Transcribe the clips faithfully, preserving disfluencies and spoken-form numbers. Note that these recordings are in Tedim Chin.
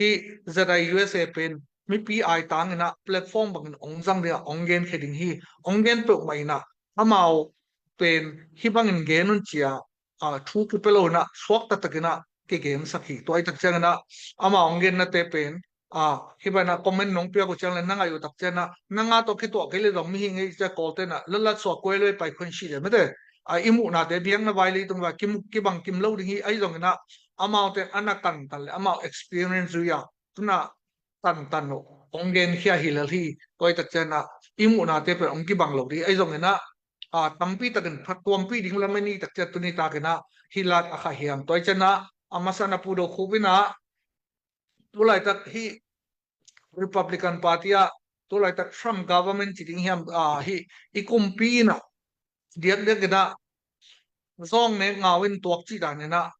Hih Z I U S A pen mipi aitang inah platform bangin ong zang dingah ong genkhia ding hi. Ong gen peuhmah inah amau pen hih bangin gen un cia, a, thu kipia lo inah suakta takinah kigensak hi. Tua i tak cianginah amau ong gennate pen, a, hih banah comment nong piak uh ciang le na ngaih uh tak cianah nang a tawh kituah kei le zong mihing ei cia Kawlte inah latlat suak kuai lo i pai khun sih le mete. A, i muhnate biakna vai leitung vai kimuk kibang kim lo ding hi. Ahi zonginah amaute a na kantan le amau experience zui-ah tuna tantan uh ong genkhia hi lel hi. Tua i tak cianah i muhnate pen ong kibang lo ding hi. Ahi zonginah, a, tampi takin phattuampih ding lam en i tak cian tuni takinah hih lak a kha hiam. Tua i cianah a masa na Pu Do Khup inah tulaitak hih Republican Party ah tulaitak Trump government ci ding hiam, a, hih i kumpi inah diakdiak inah zawng ne ngau in tuak cih dan inah,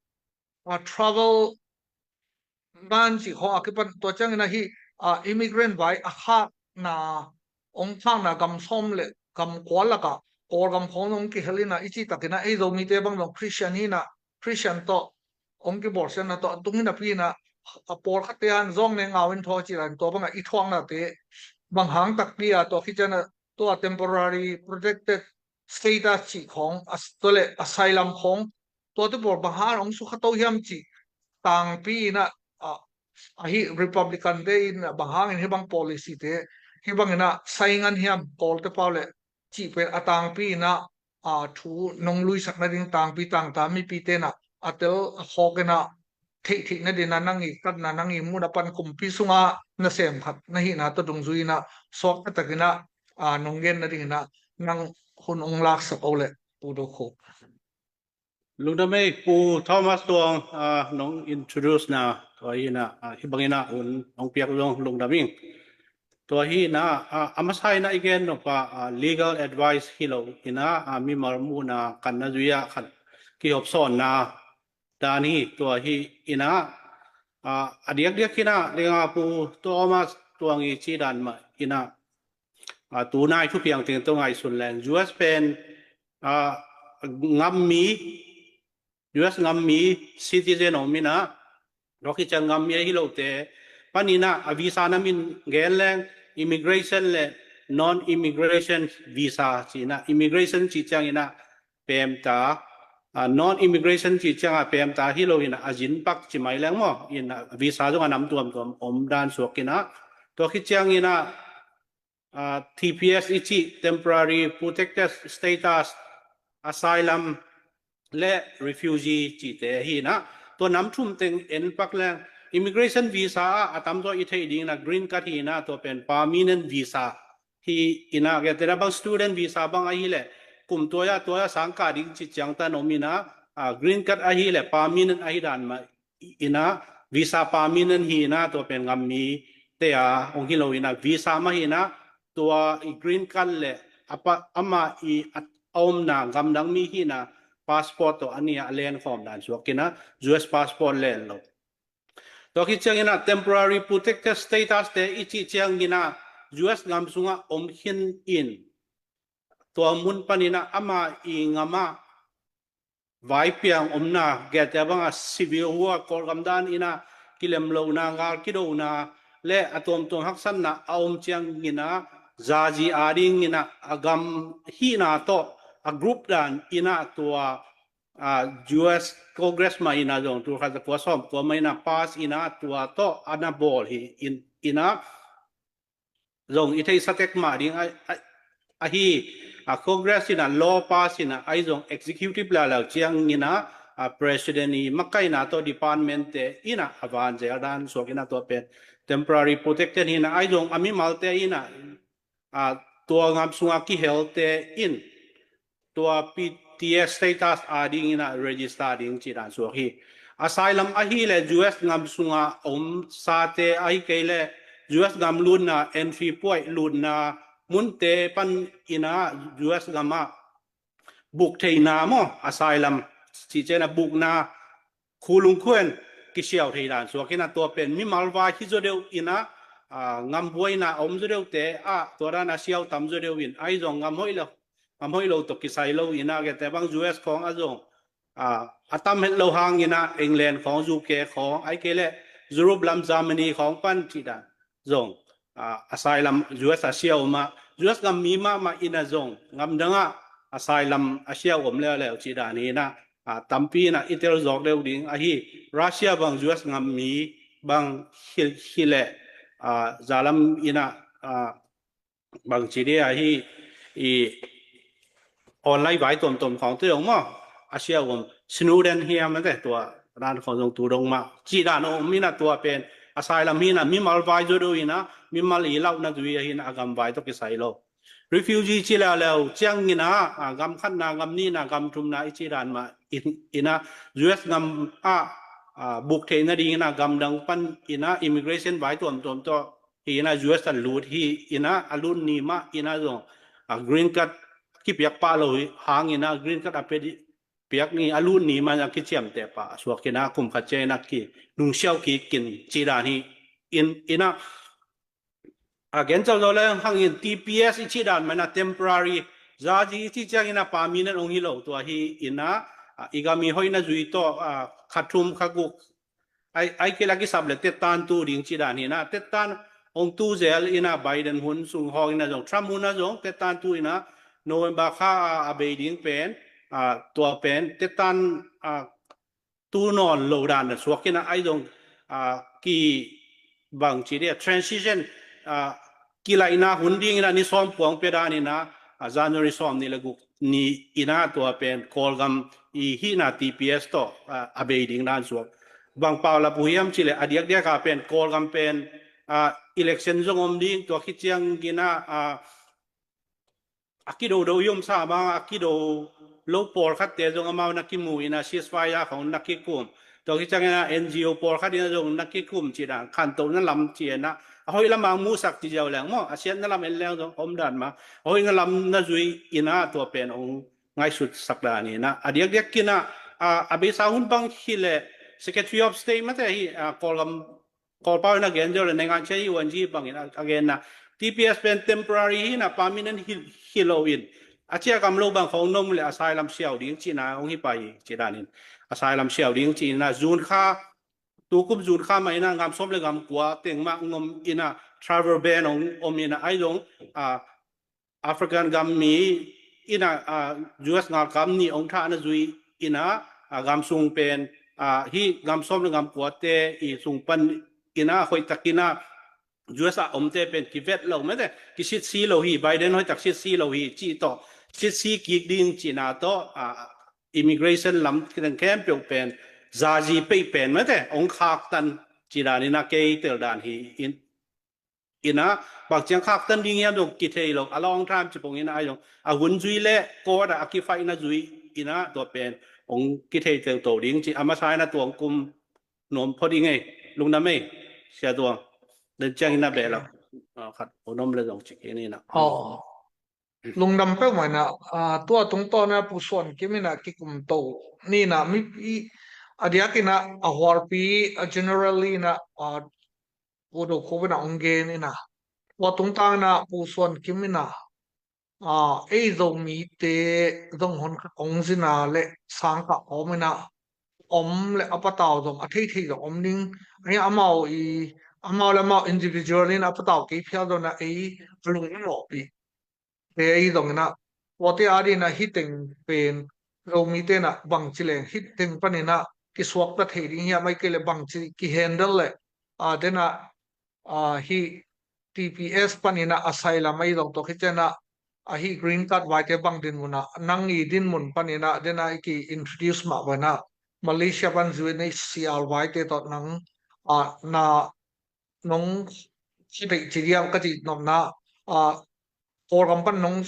a, travel ban cih khawng a kipan tua ciangin ahi, a, immigrant vai a khakna, ong khakna gam sawm le gam kua lakah Kawlgam khawng zong kihel inah i cih takinah ei Zomite bang zong Christian hinah Christian tawh ong kibawlsiatna tawh a tung hinapi inah a pawlkhatte han zawng ne ngau in thaw cih dan tua bangah i thuaknate bang hang takpi a tua khicianah tua temporary protected status cih khawng, a, tua le asylum khawng, tuate pawl bang hang ong sukha to hiam cih tangpi inah, a, ahi Republican te in bang hangin hih bang policy te hih bang inah sai ngan hiam Kawlte pau le cih pen a tangpi inah, a, thu nong luisak nading tangpi tangta mipi tenah a tel a khawk inah theihtheih nadinah nang i katna nang i muhna pan kumpi sungah nasem khat na hihna tawh dungzui inah suakta takinah, a, nong gen nadinginah nang hun ong laksak o le Pu Do Khup. Lungdam ei Pu Thomas Tuang, a, nong introduce na tua hinah, a, hih banginah hun nong piak zong lungdam ing. Tua hinah, a, a masa inah i gen nop a, a, legal advice hi lo inah, a, mimal muhna kanna zui-ah khat kihopsawnna dan hi. Tua hi inah, a, a diakdiak hinah lenga Pu Thomas Tuang i cih dan mah inah, a, tunai thupiang teng tawh ngaihsun leng U S pen, a, ngammi, U S ngammi citizen om inah, tua khiciang ngammi ahi lote paninah a visa na min gen leng immigration le non-immigration visa ci inah, immigration cih cianginah pemta, a, non-immigration cih ciangah pemta hi lo inah a zinpak ci mai leng maw inah visa zong a nam tuamtuam om dan suak inah, tua khicianginah, a, T P S i cih temporary protected status, asylum le refugee cihte hinah tua nam thum teng en pak leng immigration visa ah a tamzaw i theih dinginah green card hinah tua pen permanent visa hi inah, gentehna bang student visa bang ahileh kum tuai-ah tuai-ah sangkah ding cih ciangtan om inah, a, green card ahileh permanent ahi dan mah inah visa permanent hi inah tua pen ngammi te a ong hi lo inah visa mah hi inah tua i green card le a pa, amah i a, a omna gamdang mi hi inah passport tawh a nih a lenkhawm dan suak inah U S passport len lo. Tua khit cianginah temporary protected status te i cih cianginah U S gam sungah om khin in tua mun paninah amah i ngamah vaipiang omna, gentehna bangah civil war, Kawlgam dan inah kilem lohna, ngal kidona le a tuamtuam haksatna a om cianginah zazi a dinginah a gam hihna tawh a group dan inah tua, a, U S Congress mah inah zong tul khat za kua sawm kua mah inah pass inah tua tawh a na bawl hi in, inah zong i theihsa tek mah ding a, a, ahi, a, Congress inah law pass inah ahi zong executive level cianginah, a, president i makaihna tawh department te inah a van zel dan suak inah tua pen temporary protected hinah ahi zong a mimalte inah, a, tua gam sungah kihelte in tua P T S status a dinginah register ding cih dan suak hi. Asylum ahileh U S gam sungah om sate ahi kei leh U S gam lutna entry point lutna munte pan inah U S gamah buk theihna maw, asylum cih cianginah bukna khulung khuen kisiau thei dan suak inah tua pen mimal vai hi zaw deuh inah, a, gam buaina a om zaw deuhte ah tua dan a siau tam zaw deuh in ahi zong gam hoih lo, gam hoih lo tawh kisai lo inah gentehna bang U S khawng a zong, a, a tam het lo hang inah England khawng, U K khawng ahi kei leh Europe lam Germany khawng pan cih dan zong, ah, asylum U S a sia om ah, U S gam mi mahmah in ah zong gamdang ah asylum a sia om leuleu cih dan hi in ah, ah, tampi in ah i tel zawk deuh ding ahi. Russia bang U S gam mi bang hi, hi leh, ah, zalam in ah, ah, bangci dia hi i online vai tuamtuam khawng te dong maw, a sia om Snowden hiam ate tua dan khawng zong tu dong mah cih dan om in ah tua pen asylum hi in ah mimal vai zaw deuh in ah mimal i lauhna zui ahi in ah a gam vai tawh kisai lo. Refugee ci leuleu ciangin ah, ah, gam khatna, gam nihna, gam thumna i cih dan mah in, in ah U S gam ah, ah, buk theih nading in ah gamdang pan in ah immigration vai tuamtuam tawh hi in ah U S a lut hi in ah a lut ni mah in ah zong, ah, green card kipiak pah lo hang in ah green card a pia dih, piak ni a lut ni mah a kiciamteh pah suak in ah kum khat ciang in ah kinungsiau kik kin cih dan hi in, in ah a gen cauh zaw le hang in T P S i cih dan mah in ah temporary, zazi i cih ciangin ah permanent ong hi lo tua hi in ah, ah, i gam i hoihna zui tawh, ah, kha thum kha guk ai, ai kei la kisap le tettan tu ding cih dan hi in ah tettan ong tu zel in ah Biden hun sung hawng in ah zong Trump hun ah zong tettan tu in ah November kha, ah, a bei ding pen, ah, tua pen tettan, ah, tu nawn lo dan a suak in ah ai zong, ah, ki bangci dia transition, ah, kilaihna hun ding in ah ni sawm puang pia dan in ah, ah, January sawm nih le guk ni in ah tua pen Kawlgam i hihna T P S tawh, ah, a bei ding dan suak. Bang pau lap uh hiam cih leh a diakdiak a pen Kawlgam pen, ah, election zong om ding tua khit ciangin ah, ah, a kidodo i omsa bang a kido lo pawlkhatte zong amau na kimu in ah ceasefire khawng na kikum. Tua khit ciangin ah N G O pawlkhat in ah zong na kikum cih dan khantohna lam ci in ah a hoih lam a musak ci ziau leng maw, a siatna lam en leng zong om dan mah a hoihna lam na zui in ah tua pen ong ngaihsutsak dan in ah a diakdiak in ah, ah, a beisa hun bang hi leh Secretary of State mate hi, ah, Kawlgam Kawlpau in a gen ziau le naingan cia hi uan zi bangin a, a genna T P S pen temporary hi in ah permanent hi, hi lo in a cia gam lo bang khawng nom le asylum siau ding cihna hong hi pai hi cih danin asylum siau ding cihna June kha, tukum June kha mah in ah gam sawm le gam kua teng mah ngom in ah travel ban hong om in ah ai zong, ah, African gam mi in ah, ah, U S ngalkam nih ong thahna zui in ah, ah, gam sung pen, ah, hih gam sawm le gam kuate i sung pan in ah hoihtak in ah U S a omte pen kivet lo mate, kisitsi lo hi, Biden hoihtak sitsi lo hi cih tawh sitsi kik ding cihna tawh, ah, immigration lam khempeuh pen zazi peih pen mate ong khaktan cih dan in ah kei tel dan hi in. In ah bang ciang khaktan ding hiam zong kithei lo, a long time ci pong in ah ai zong a hun zui le court ah a kifaihna zui in ah tua pen hong kithei teuto ding ci a masa in ah tuang kum nuam phot i ngei lungdam ei sia tuang den ciang in ah beh lo, ah, khat hong nuam le zong ci kei ni in ah. Aw. Lungdam peuhmah in ah, ah, tua tungtawn ah Pu Suan Kim in ah kikum to ni in ah mipi a diak in ah a huarpi a generally in ah, ah, Pu Do Khup in ah ong gen in ah tua tungtang in ah Pu Suan Kim in ah, ah, ei Zomite zong hun khat ong zina le sang kah om in ah om le a patau zong a theithei zong om ding. Ahi amau i, amau le amau individual in a patau kei phial zong in ah ei a lung in lawhpih te ahi zongin ah, tuate adingin ah hih teng pen Zomite in ah bangci leng hih teng panin ah kisuakta thei ding hiam, ahih kei leh bangci kihandle leh, ah, den ah, ah, hih T P S panin ah asylum ahi zong tua khit ciang ah, ah, hih green card vaite bang dinmun ah, nang i dinmun panin ah den ah i ki introduce mah bangin ah Malaysia pan U N H C R vaite tawh nang, ah, na nong khateih ci diam ka cih nopna, ah, Kawlgam pan nong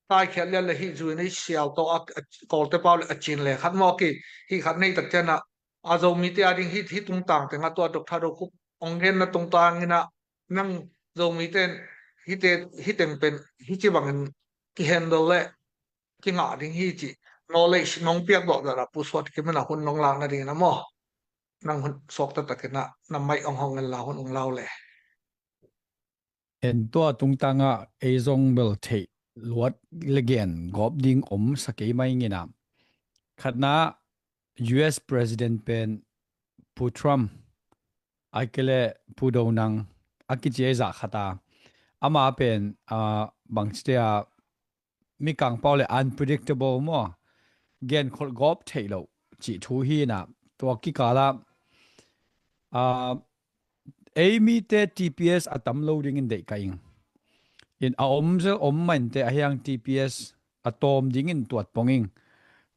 taikhiat lian le hih U N H C R tawh a, a, Kawlte pau le a cin le khat maw ki, hih khat nei tak ciang ah, a Zomite ading hih, hih tungtang teng ah tua Doctor Do Khup ong genna tungtang in ah nang Zomite in hihte, hih teng pen hih ci bangin kihandle le kingah ding hi cih knowledge nong piak dawh zah ah Pu Suan Kim in ah hun nong lakna dingin ah maw. Nang hun suakta takin ah na mic ong hong en la, hun ong lau le. En tua tungtang ah ei zong bel theih luat le gen gawp ding om sa kei mai ing in ah. Khatna U S President pen Pu Trump Ai kei le Pu Do Nang a kici ei zah khat a, ama pen, ah, bangci te a, Mikang pau le unpredictable maw, genkholh gawp theih loh cih thu hi na, tua kikal ah, ah, ei mite T P S a tam lo dingin deih ka ing. In a om zel om mah in te a hiang T P S a tawm dingin tuat pong ing.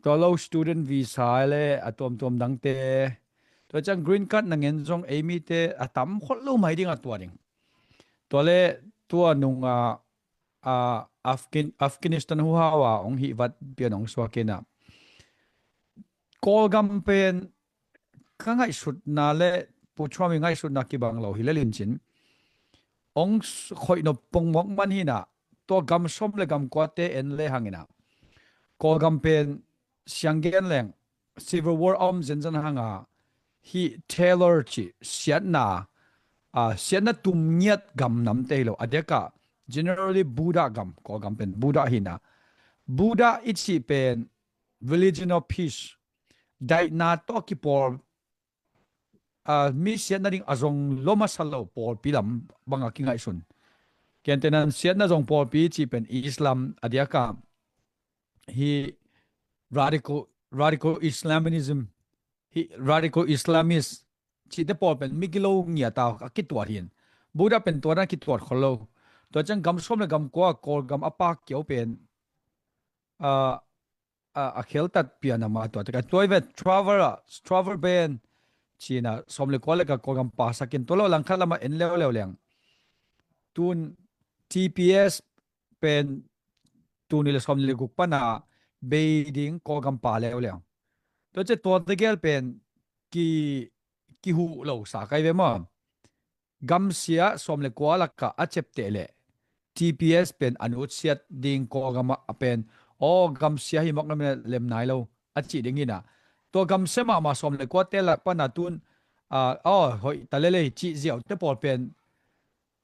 Tua lo student visa le a tuamtuam dangte, tua ciang green card na ngen zong ei mite a tam kholh lo mai ding a tuat ing. Tua le tua nung a, a Afghan-, Afghanistan huhau a hong hih vat pian hong suak in a, Kawlgam pen ka ngaihsutna le Pu Trump i ngaihsutna kibang lo hi le lincin, hong s-, khoih nop pongmawk man hi na, tua gam sawm le gam kuate en le hang in a, Kawlgam pen siang gen leng Civil War a om zenzen hang a, hih terror cih siatna, a, siatna tum ngiat gam namte hi lo. A diak ah generally Buddha gam, Kawlgam pen Buddha hi na, Buddha i cih pen religion of peace, daihna tawh kipawl, a, mi siatna ding a zong lo masa lo pawlpi lam bang a kingaihsun. Ken te nan siatna zong pawlpi cih pen Islam, a diak ah hih radical, radical Islamism, hih radical Islamist cihte pawl pen mi kilo ngiat a, a kituat hi in. Buddha pen tua dan kituat khol lo. Tua ciang gam sawm le gam kua Kawlgam a pak kiau pen, a, a, a kheltat pian a ma tua te ka tuai ve travel a, travel ban ci na sawm le kua le ka Kawlgam pasak in tua lo langkhat lam a en leuleu leng. Tun T P S pen tul nih le sawm nih le guk pan a bei ding Kawlgam pa leuleu. Tua ciang tua tegel pen ki, kihuh lo sa kai ve maw. Gamsia sawm le kua lak ah a ciapteh leh T P S pen a nutsiat ding Kawlgam ah a pen, aw, gamsia hi mawk na lem nai lo a cih ding hi na. Tua gamsia mahmah sawm le kuate lak pan a tun, a, aw, hoih ta lel ei cih ziaute pawl pen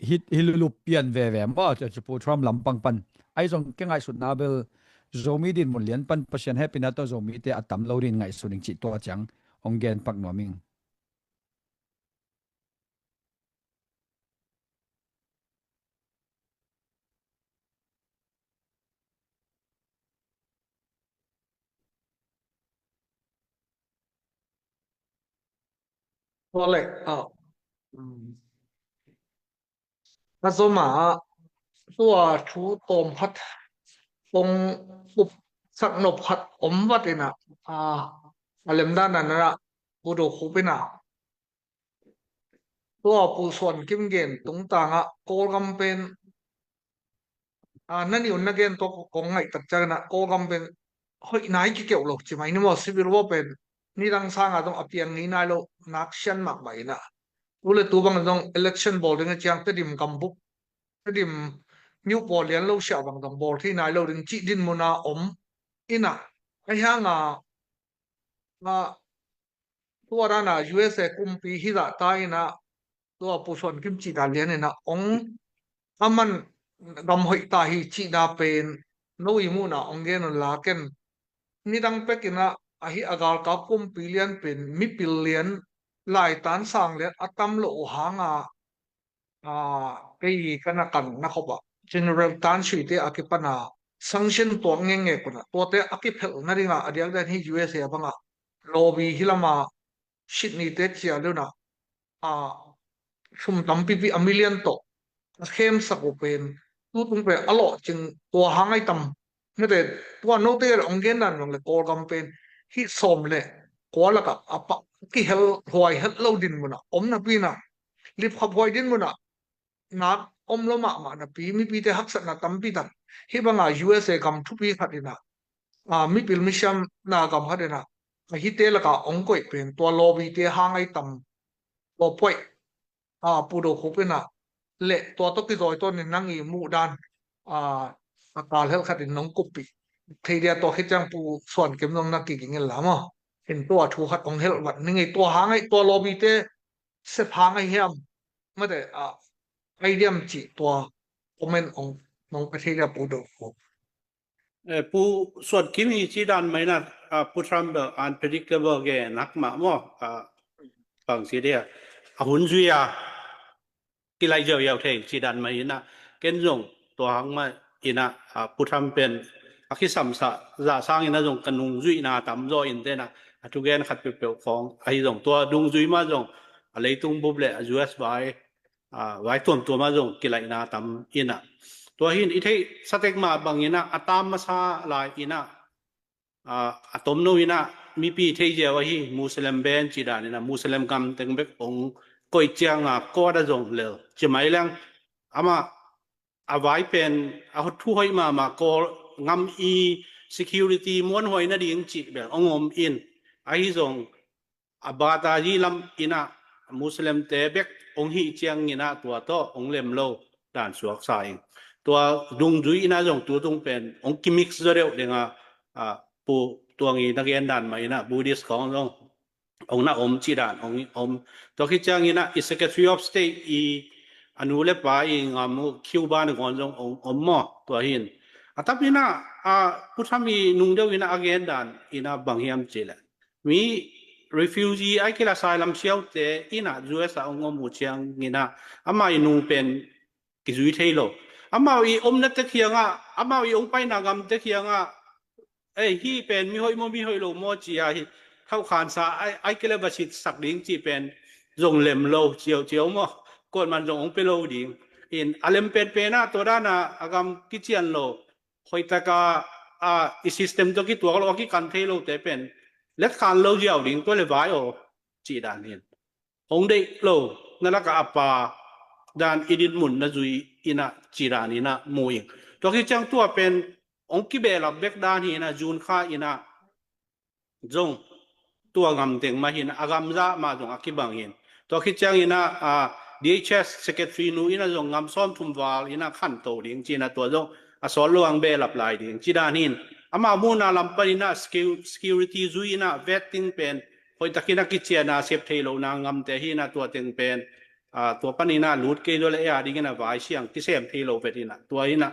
hi, hi lulup pian veve maw, tua cu Pu Trump lampang pan. Ahi zong ka ngaihsutna bel Zomi dinmun lian pan Pasian hehpihna tawh Zomite a tam lo ding ngaihsun ing cih tua ciang hong gen pak nuam ing. Tua leh, ah, um, a zom a, tua thu tawm khat kong upsak nop khat om vat in a, a, a lemdan a na Pu Do Khup in a, tua Pu Suan Kim gen tungtang ah Kawlgam pen, a, na nih un na gen tawh kong ngaih tak ciangin a Kawlgam pen hoih nai kikeuh lo ci mai ni maw, civil war pen nidang sang a zong a piang ngei nai lo, nak sian mahmah in a. Tu le tu bang zong election bawl ding a ciang Tedim gambup, Tedim niuh pawl lian lo siah bang zong bawl thei nai lo ding cih dinmun a om in a. Ahi hang a, a, tua dan a U S A kumpi hi zah ta in a, tua Pu Suan Kim cihna lian in a ong a man gam hoih ta hi cihna pen no i muhna ong gen un la ken. Nidang pek in a, ahi a galkap kumpi lian pen mipil lian, laitan sang lian a tam lo uh hang a, a, kei ka na kan na khop ah General Tan Sui te a kipan a sanction tuak ngengek un a, tuate a kiphelh na ding a, a diakdiak hi U S A bang a lobby hi lam a Sydney te cia lian a, a, sum tampipi a million tawh a khemsak uh pen, tu tung pen a lawhcing tua hang ai tam. Mete, tua note ong gen dan zong le Kawlgam pen hih sawm le kua lak ah a pah kihel huai het lo dinmun a om napi in a, lipkhap huai dinmun a nak om lo mahmah napi, mipite haksatna tampi tak. Hih bang a U S A gam thupi khat in a, a, mipil misiamna gam khat in a, a hihte lak ah ong koih pen tua lobby te hang ai tam. Tua point, a, Pu Do Khup in a, le tua tawh kizawi tawn in nang i muh dan, a, a kal helh khat in nong kuppih thei dia, tua khit ciang Pu Suan Kim zong na kiging in la maw. In tua thu khat ong helh vat ni ngei, tua hang ai, tua lobby te sep hang ai hiam, mate, a, ai diam cih tua comment ong nong pe thei dia Pu Do Khup. Eh, Pu Suan Kim hi ci dan mai na, ah, Pu Trump bel unpredictable gen nak mah maw, ah, bang ci dia. a hun zui a kilaih ziauziau thei ci dan mah inah, ken zong tua hang mah inah, a, Pu Tham pen a kisamsah zah sangin ah zong ka nungzuihna tam zaw in tenah a thugen khat peuhpeuh khawng ahi zong tua dungzui mah zong a leitung bup le a U S vai, a, vai tuamtuam ah zong kilaihna tam inah. Tua hin i theih satek mah bang inah a tam masa lai inah, a, a tomno inah mipi thei ziau ahi Muslim ban ci dan inah Muslim gam teng bek ong koih cianga court ah zong lel ci mai leng, amah a vai pen a thu hoih mahmah, Kawl ngam i security muanhuai nading cih bel ong om in, ahi zong a bata hi lam inah Muslim te bek ong hih ciang inah tua tawh ong lem lo dan suaksa ing. Tua dungzui inah zong tu tung pen ong kimix zaw deuh ding a, a, Pu Tuang i na gen dan mah inah Buddhist khawng zong ong na om ci dan ong om. Tua khit ciang inah i Secretary of State i a nu le pa i ngam uh Cuba na ngawn zong ong om maw tua hin. A tap inah, a, Pu Tham i nung deuh inah a gen dan inah bang hiam cih leh, mi refugee ai kila asylum siaute inah U S ah ong om uh ciang inah amah i nung pen kizui thei lo. Amau i omna te khiangah, amau i ong paina gam te khiangah, ei, hih pen mi hoih maw, mi hoih lo maw ci a hi, thauhkhansa ai, ai kila va sitsak ding cih pen zong lem lo ciauciau maw. Kuat man zong ong pe lo ding. In a lem penpen ah tua dana a gam kician lo, hoihtaka, a, i system tawh kituak lo, a kikan thei lote pen letkhan lo ziau ding tua le vai aw ci dan hin. Hong deih lo na lakah a pa dan i dinmun na zui inah ci dan inah mu ing. Tua khit ciang tua pen hong kibehlap bek dan hi inah June kha inah zong tua ngam teng mah hi inah a gamzah mah zong a kibang hin. Tua khit ciang inah, a, D H S secretary nu inah zong ngam sawmthum val inah khanto ding ci inah tua zong a sawt lo ang behlap lai ding ci dan hin. Amah muhna lam pan inah secu-, security zui inah vetting pen hoihtakin a kiciana sep thei lo na ngamte hi inah tua teng pen, a, tua pan inah lut kei zaw le ei a ding inah vai siang kisem thei lo vet inah tua inah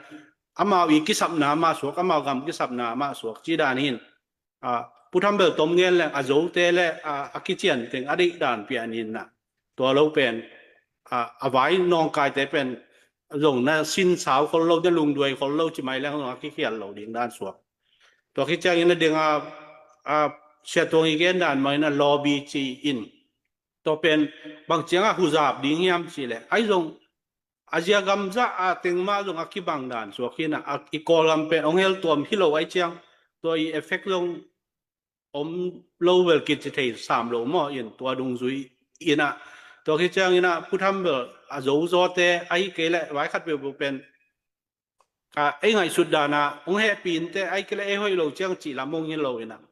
amau i kisapna mah suak, amau gam kisapna mah suak ci dan hin. A, Pu Tham bel tom ngen leng a zote le, a, a kician teng a deih dan pian inah tua lo pen, a, a vai nawngkaite pen zong na sinsau khol lo, na lungduai khol lo ci mai leng zong a kikhial lo ding dan suak. Tua khit ciang inah ding a, a, Sia Tuang i gen dan mah inah lobby ci in. Tua pen bang ciangah huzap ding hiam cih leh, ai zong a zia gamzah a teng mah zong a kibang dan suak hi inah, a, i Kawlgam pen ong hel tuam hi lo ai ciang tua i effect zong om lo vel kici thei sam lo maw in tua dungzui inah. Tua khit ciang inah Pu Tham bel a zo zawte ahi kei leh vai khat peuhpeuh pen, a, ei ngaihsut dana ong hehpih inte ahi kei leh ei hoih lo ciang cih lam ong hi lo inah.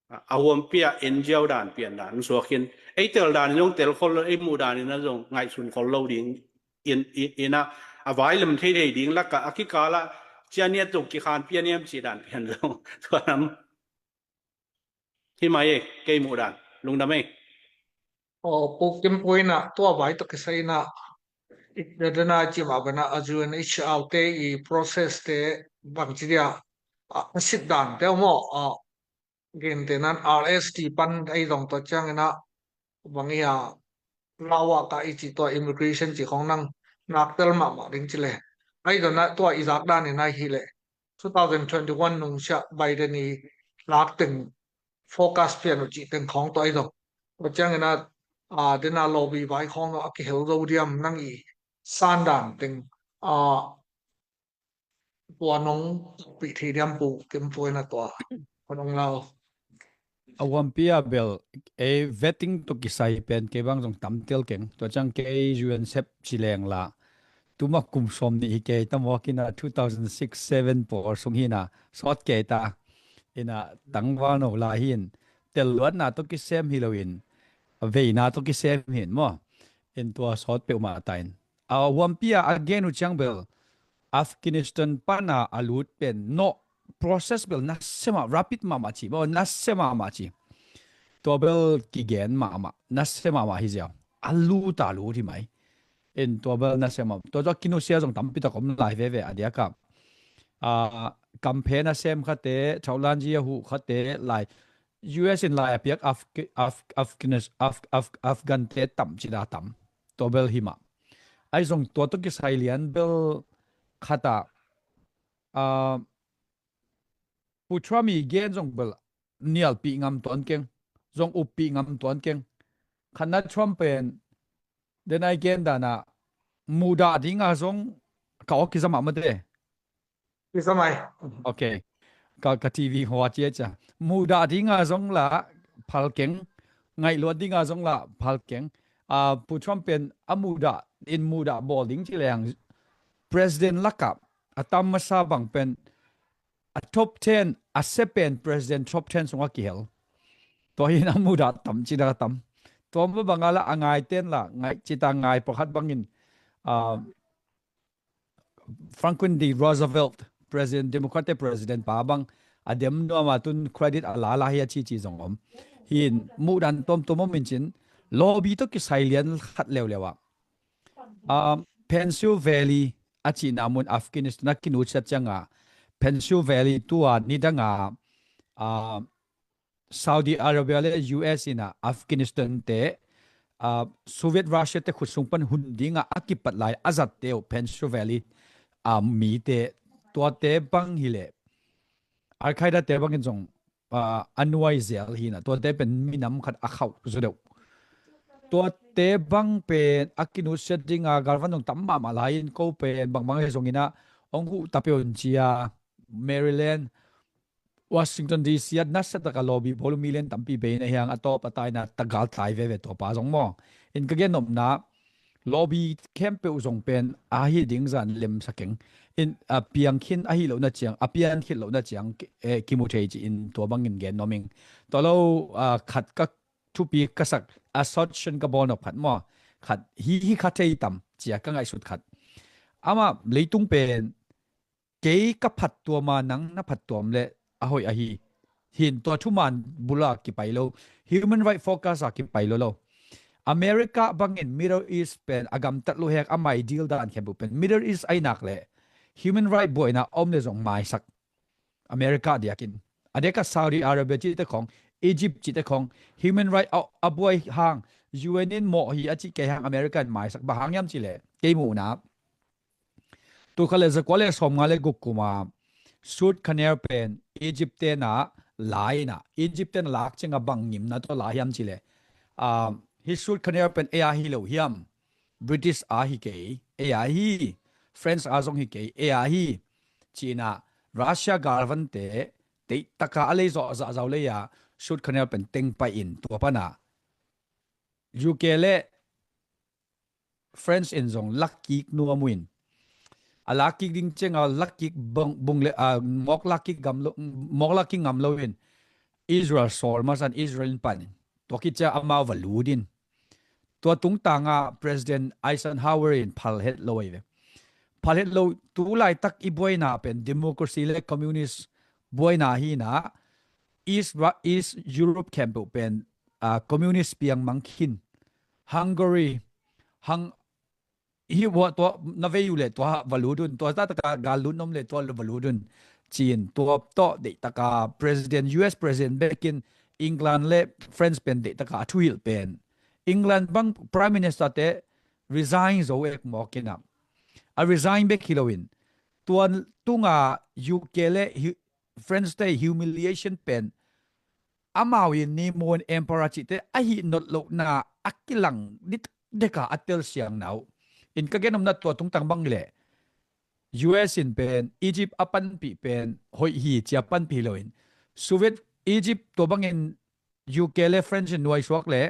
A, a huampi ah en ziau dan pian dan suak in ei tel dan in zong tel khol lo, ei muh dan inah zong ngaihsun khol lo ding in, in, inah a vai lem thei thei ding lakah a kikalah ciania tuk kikhan pian hiam cih dan pian zong tua lam. Hi mai e, kei muh dan lungdam e. Aw, Pu Kim Pu inah tua vai tawh kisai inah i dana cimah bana a U N H R te i process te bangci dia a, a sit dan te maw, a, gentehna in R S T pan ei zong tua ciang inah bang i a lawak a i cih tua immigration cih khawng nang naktel mahmah ding ci le. Ai zong na tua i zak dan inah hi leh two thousand twenty-one nung siah Biden i lak teng focus pian uh cih teng khawng tua ai zong. Tua ciang inah, a, dena lobby vai khawng zong a kihel zo diam nang i san dan teng, a, tua nong pi thei diam Pu Kim Pu inah tua. Ko nong lau. A huampi ah bel, ei vetting tawh kisai pen kei bang zong tam tel keng. Tua ciang kei U N sep ci leng la. Tuma kum sawm nih hi kei ta mawk inah two thousand six seven pawl sung hi inah sawt kei ta. Inah tangval no lai hin. Tel luatna tawh kisem hi lo in. Veina tawh kisem hin maw. In tua sawt peuhmah ta in. A huampi ah a gen uh ciang bel. Afghanistan pana a lut pen nawh process bel nasia mah, rapid mahmah ci maw, nasia mahmah ci. Tua bel kigen mahmah, nasia mahmah hi ziau. A lut a lut hi mai. In tua bel nasia mah. Tua tua kinusia zong tampi tak om lai veve a diakah. A, campaign a sem khate, thaulanji a huh khate lai. U S in lai a piak Af Af Afghanis Af Af Afghan te tam cina tam. Tua bel himah. Ai zong tua tawh kisai lian bel khata uh, Pu Trump i gen zong bel nialpih ngam tuan keng, zong uppih ngam tuan keng. Khatna Trump pen den ai gen dana mudah dinga zong ka awk kizamah mate. Kizamai. Ok. Ka, ka T V hoa cia cia. Mudah dinga zong la phal keng. Ngaihluat dinga zong la phal keng. Uh, Pu Trump pen a mudah in mudah bawl ding ci leng President lakah a tam masa bang pen a top ten a sepen President top ten sungah kihel. Tua hin a mudah tam cina tam. Tua ma banga la a ngai ten la ngai cita ngai pakhat bangin uh, Franklin D Roosevelt President Democratic President pa bang a dem nuama tun credit a lala hi a cici zong om. Hin muhdan tuamtuam om in cin lawbi tawh kisai lian khat leuleu ah uh, Pensil Valley a cihna mun Afghanistan a kinusiat cianga Pensil Valley tua nidanga uh, Saudi Arabia le U S ina Afghanistan te uh, Soviet Russia te khutsung pan hun dinga a kipat lai a zat teu Pensil Valley uh, mi te tuate bang hileh Al Qaeda te bangin zong uh, a nuai zel hina tuate pen minam khat a khauh zu deuh. Tuate bang pen a kinusiat dinga galvan zong tam mahmah lai-in ko pen bangbang he zongina ong huh tapeu cia Maryland Washington D C a nasa taka lawbi bawl million tampi bei na hiang a tawp a taina tagal tlai veve tawpa zong maw. In ka gen nopna lawbi khempeuh zong pen a hi ding zan lemsa keng. In a piang khin a hi lohna ciang a pian khit lohna ciang eh, kimu thei ci in tua bangin gen nuam ing. Tua lo uh, khat ka thupi ka sak assertion ka bawl nop khat maw. Khat hi hi kha thei tam cia ka ngaihsut khat. Ama leitung pen kei ka phattuama nang na phattuam le a hoih ahi. Hin tua thuman bula kipai lo. Human right focus a kipai lo lo. America bangin Middle East pen a gamtat lo hek a mai deal dan khempeuh pen Middle East ainak le human right buaina om le zong maisak America diakin. A deka Saudi Arabia cihte khong Egypt cihte khong human right a, a buai hang U N in mawh hi a cih kei hang America in maisak ba hang yam cih le kei muhna. Tukha le zakua le sawmnga le guk kuma Suez Canal pen Egypt tena laina Egypt tena lak cinga bang ngimna tua la hiam cile. Uh, hi Suez Canal pen eia hi lo hiam British a hi kei eia hi French a zong hi kei eia hi cina Russia galvante teihtaka a lei zawh zahzau leia Suez Canal pen teng pai in tua pana U K le France in zong lakkik nuam uh in a lakkik ding cianga lakkik bung le mawk lakkik gam lo mawk lakkik ngam lo in Israel sawl masan Israel in pan in tua kicia amau va lut in tua tungtanga President Eisenhower in phal het lo ahi ve. Phal het lo tu laitak i buaina pen democracy le communist buaina hina East, East Europe khempeuh pen uh, communist piang mang khin Hungary hang hi ua tua na vei uh le tua va lut un tua ta taka gal lut nom le tua va lut un cin tua tawh deih taka President U S President bekin England le France pen deih taka a thuhilh pen England bang Prime Minister te resign zo ek mawk in a a resign bek hi loin tua tunga U K le France te humiliation pen amau in ni mun emperor cihte a hih not lohna a kilang dit deka a tel siang nau in ka genomna tua tungtang bang le U S in pen Egypt a panpih pen hoih hi cia panpih loin Soviet Egypt tua bangin U K le France in nuaisuak le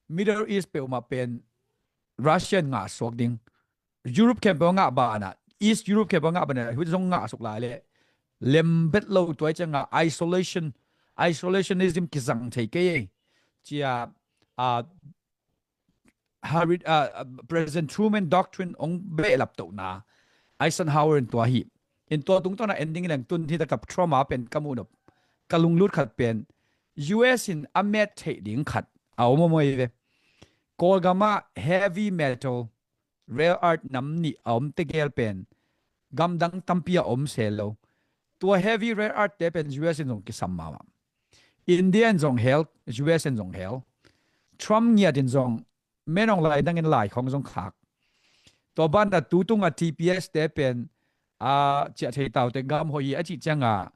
Middle East peuhmah pen Russia in ngah suak ding Europe khempeuh a ngah banah East Europe khempeuh a ngah banah hih zong ngah suk lai le lembet lo tuai cianga isolation isolationism kizang thei kei ei cia uh, Harry, uh, President Truman doctrine ong behlap tohna Eisenhower in tua hi in tua tungtawna ending leng tun hi takap Trump a pen ka muhnop ka lunglut khat pen U S in a met theih ding khat a om a moi ve Kawlgama heavy metal rare earth nam nih a om tegel pen gamdang tampi a om se lo. Tua heavy rare earth te pen U S in zong kisam mama. India in zong hel, U S in zong hel. Trump ngiat in zong, Min Aung Hlaing dangin lai khong zong khak. Tua banah tu tungah T P S te pen a ciah thei taute gam hoih hi a cih ciangah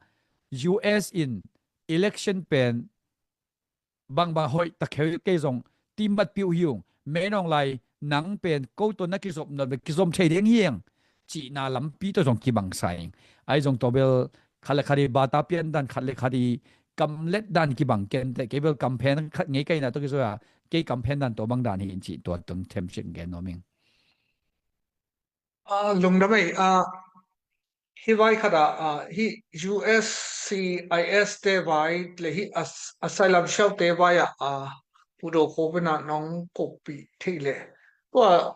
U S in election pen bangbang hoih ta kheu kei zong ti matpih uh hi ung. Min Aung Hlaing, nang pen ko tawh na kizop nop le kizom thei ding hi eng cihna lampi tawh zong kibang sa ing. Ahi zong tua bel khat le khat i bata pian dan, khat le khat i kamlet dan kibang kenteh. Kei bel campaign khat ngei ka hihna tawh kizui a, kei campaign dan tua bang dan hi in cih tua tawh themcik gen nuam ing. Ah, lungdam ei, ah, hih vai khat ah, ah, hih U S C I S te vai le hih as-, asylum shell te vai ah, ah, Pu Do Khup in ah nong koppih theih leh, tua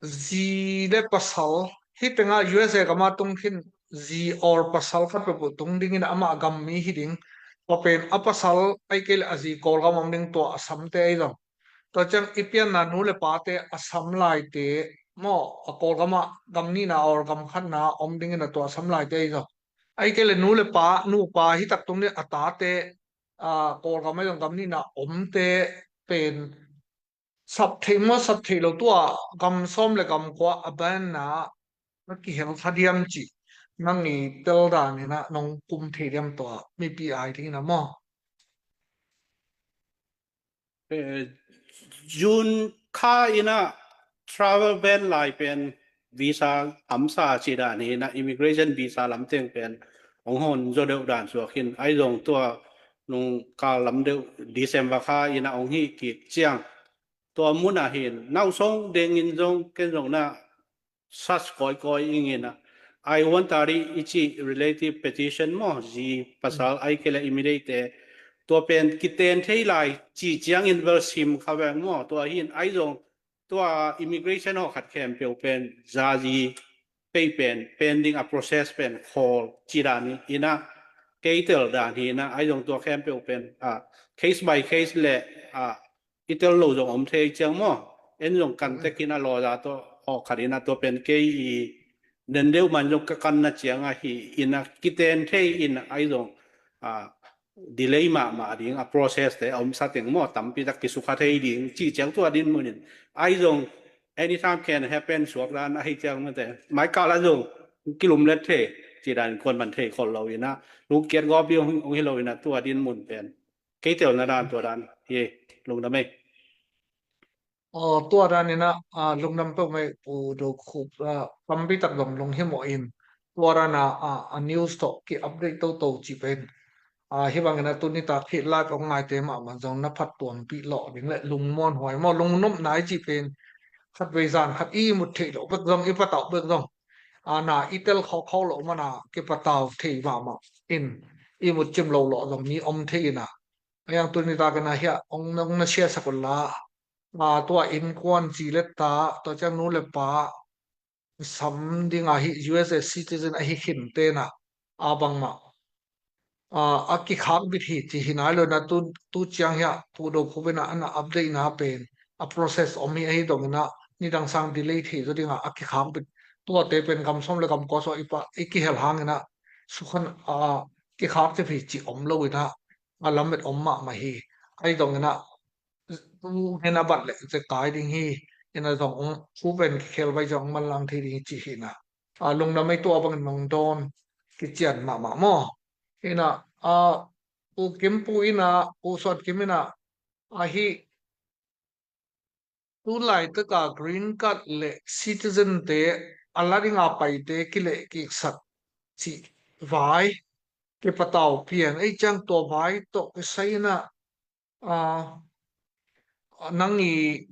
zi le pasal, hih tengah U S A gam a tung khin zi or pasal khat peuhpeuh tung dingin amah gam mi hi ding. Tua pen a pasal ahih kei leh a zi Kawlgam om ding, tua a samte ahi zong. Tua ciang i pianna nu le pate a sam laite maw, a Kawlgam ah gam nihna or gam khatna om dingin a tua a sam laite ahi zong. Ahih kei leh nu le pa, nupa hi tak tung ding a tate, a, Kawlgam ahi zong gam nihna omte pen sap thei maw, sap thei lo, tua gam sawm le gam kua a banna na kihel kha diam cih nang i tel dan in ah nong kum thei diam, tua mipi ai dingin ah maw? Eh, June kha in ah travel ban lai pen visa hamsa cih dan hi in ah, immigration visa lamteng pen hong hon zaw deuh dan suak hi in, ahi zong tua nung kal lam deuh December kha in ah hong hih kik ciang tua mun ah hi in, nau song dengin zong ken zong na search kawikawi ing in ah, I one thirty i cih relative petition maw, zi pasal ahih kei leh i miteite, tua pen kiten thei lai cih ciangin bel sim kha veng maw. Tua hi in, ahi zong tua immigration haw khat khempeuh pen zazi pei pen pending, a process pen khawl cih dan hi in ah, kei tel dan hi in ah, ahi zong tua khempeuh pen, ah, case by case le, ah, i tel lo zong om thei ciang maw. En zong kan tek in a lawyer tawh hawh khat in a, tua pen kei i nen deuh man zong ka kanna ciang ahi in a, kiten thei in a, ahi zong, a, delay mahmah ding a, process te a om sa teng maw, tampi tak kisukha thei ding cih ciang tua dinmun in, ahi zong anytime can happen suak dan ahi ciang mate, mai kal a zong kilumlet thei cih dan kuan man thei khol lo in a, lungkiat gawp ding hong hi lo in a, tua dinmun pen kei telna dan tua dan hi. Lungdam ei. Aw, tua dan in a, a, lungdam peuhmah ei Pu Do Khup, a, tampi tak zong lunghimawh in tua dan a, a, a news tawh ki-update toto cih pen, a, hih bangin a tuni tak hih live hong ngaite mahmah zong na phattuampih lawh ding le lungmuanhuai maw, lungnopna i cih pen khatvei zan khat i mut theih loh bek zong, i patauh bek zong, a, na i tel khawkhaw loh man a kipatau thei mahmah in, i mut cim lo lawh zong mi om thei in a, a, yang tuni takin a hiah hong, hong na siasak un la, a, tua innkuan zi le ta, tua ciang nu le pa sam ding a hih U S A citizen ahi khin te in a, a, bangmah, a, a kikhak bit hi ci hi nai lo in a, tu, tu ciang hiah Pu Do Khup in a, a na update na pen a process om hi, ahi dong in a nidang sang delay thei zaw ding a, a kikhak bit, tuate pen gam sawm le gam kua sawh i pa, i kihel hang in a sukhan, a, kikhak cip hi ci om lo in a, a lamet om mahmah hi. Ahi dong in a, tu hen a bat leh zekai ding hi. In a zong ong thu pen kikhel vai zong manlang thei ding hi ci hi in a. A, lungdam ei, tua bangin nong dawn kician mahmah maw. In a, a, U Kim Pu in a, U Suan Kim in a, ahi tu laitak a green card le citizen te a la ding a paite kileh kiksak cih vai kipatau pian ei ciang tua vai tawh kisai in a, a, nang i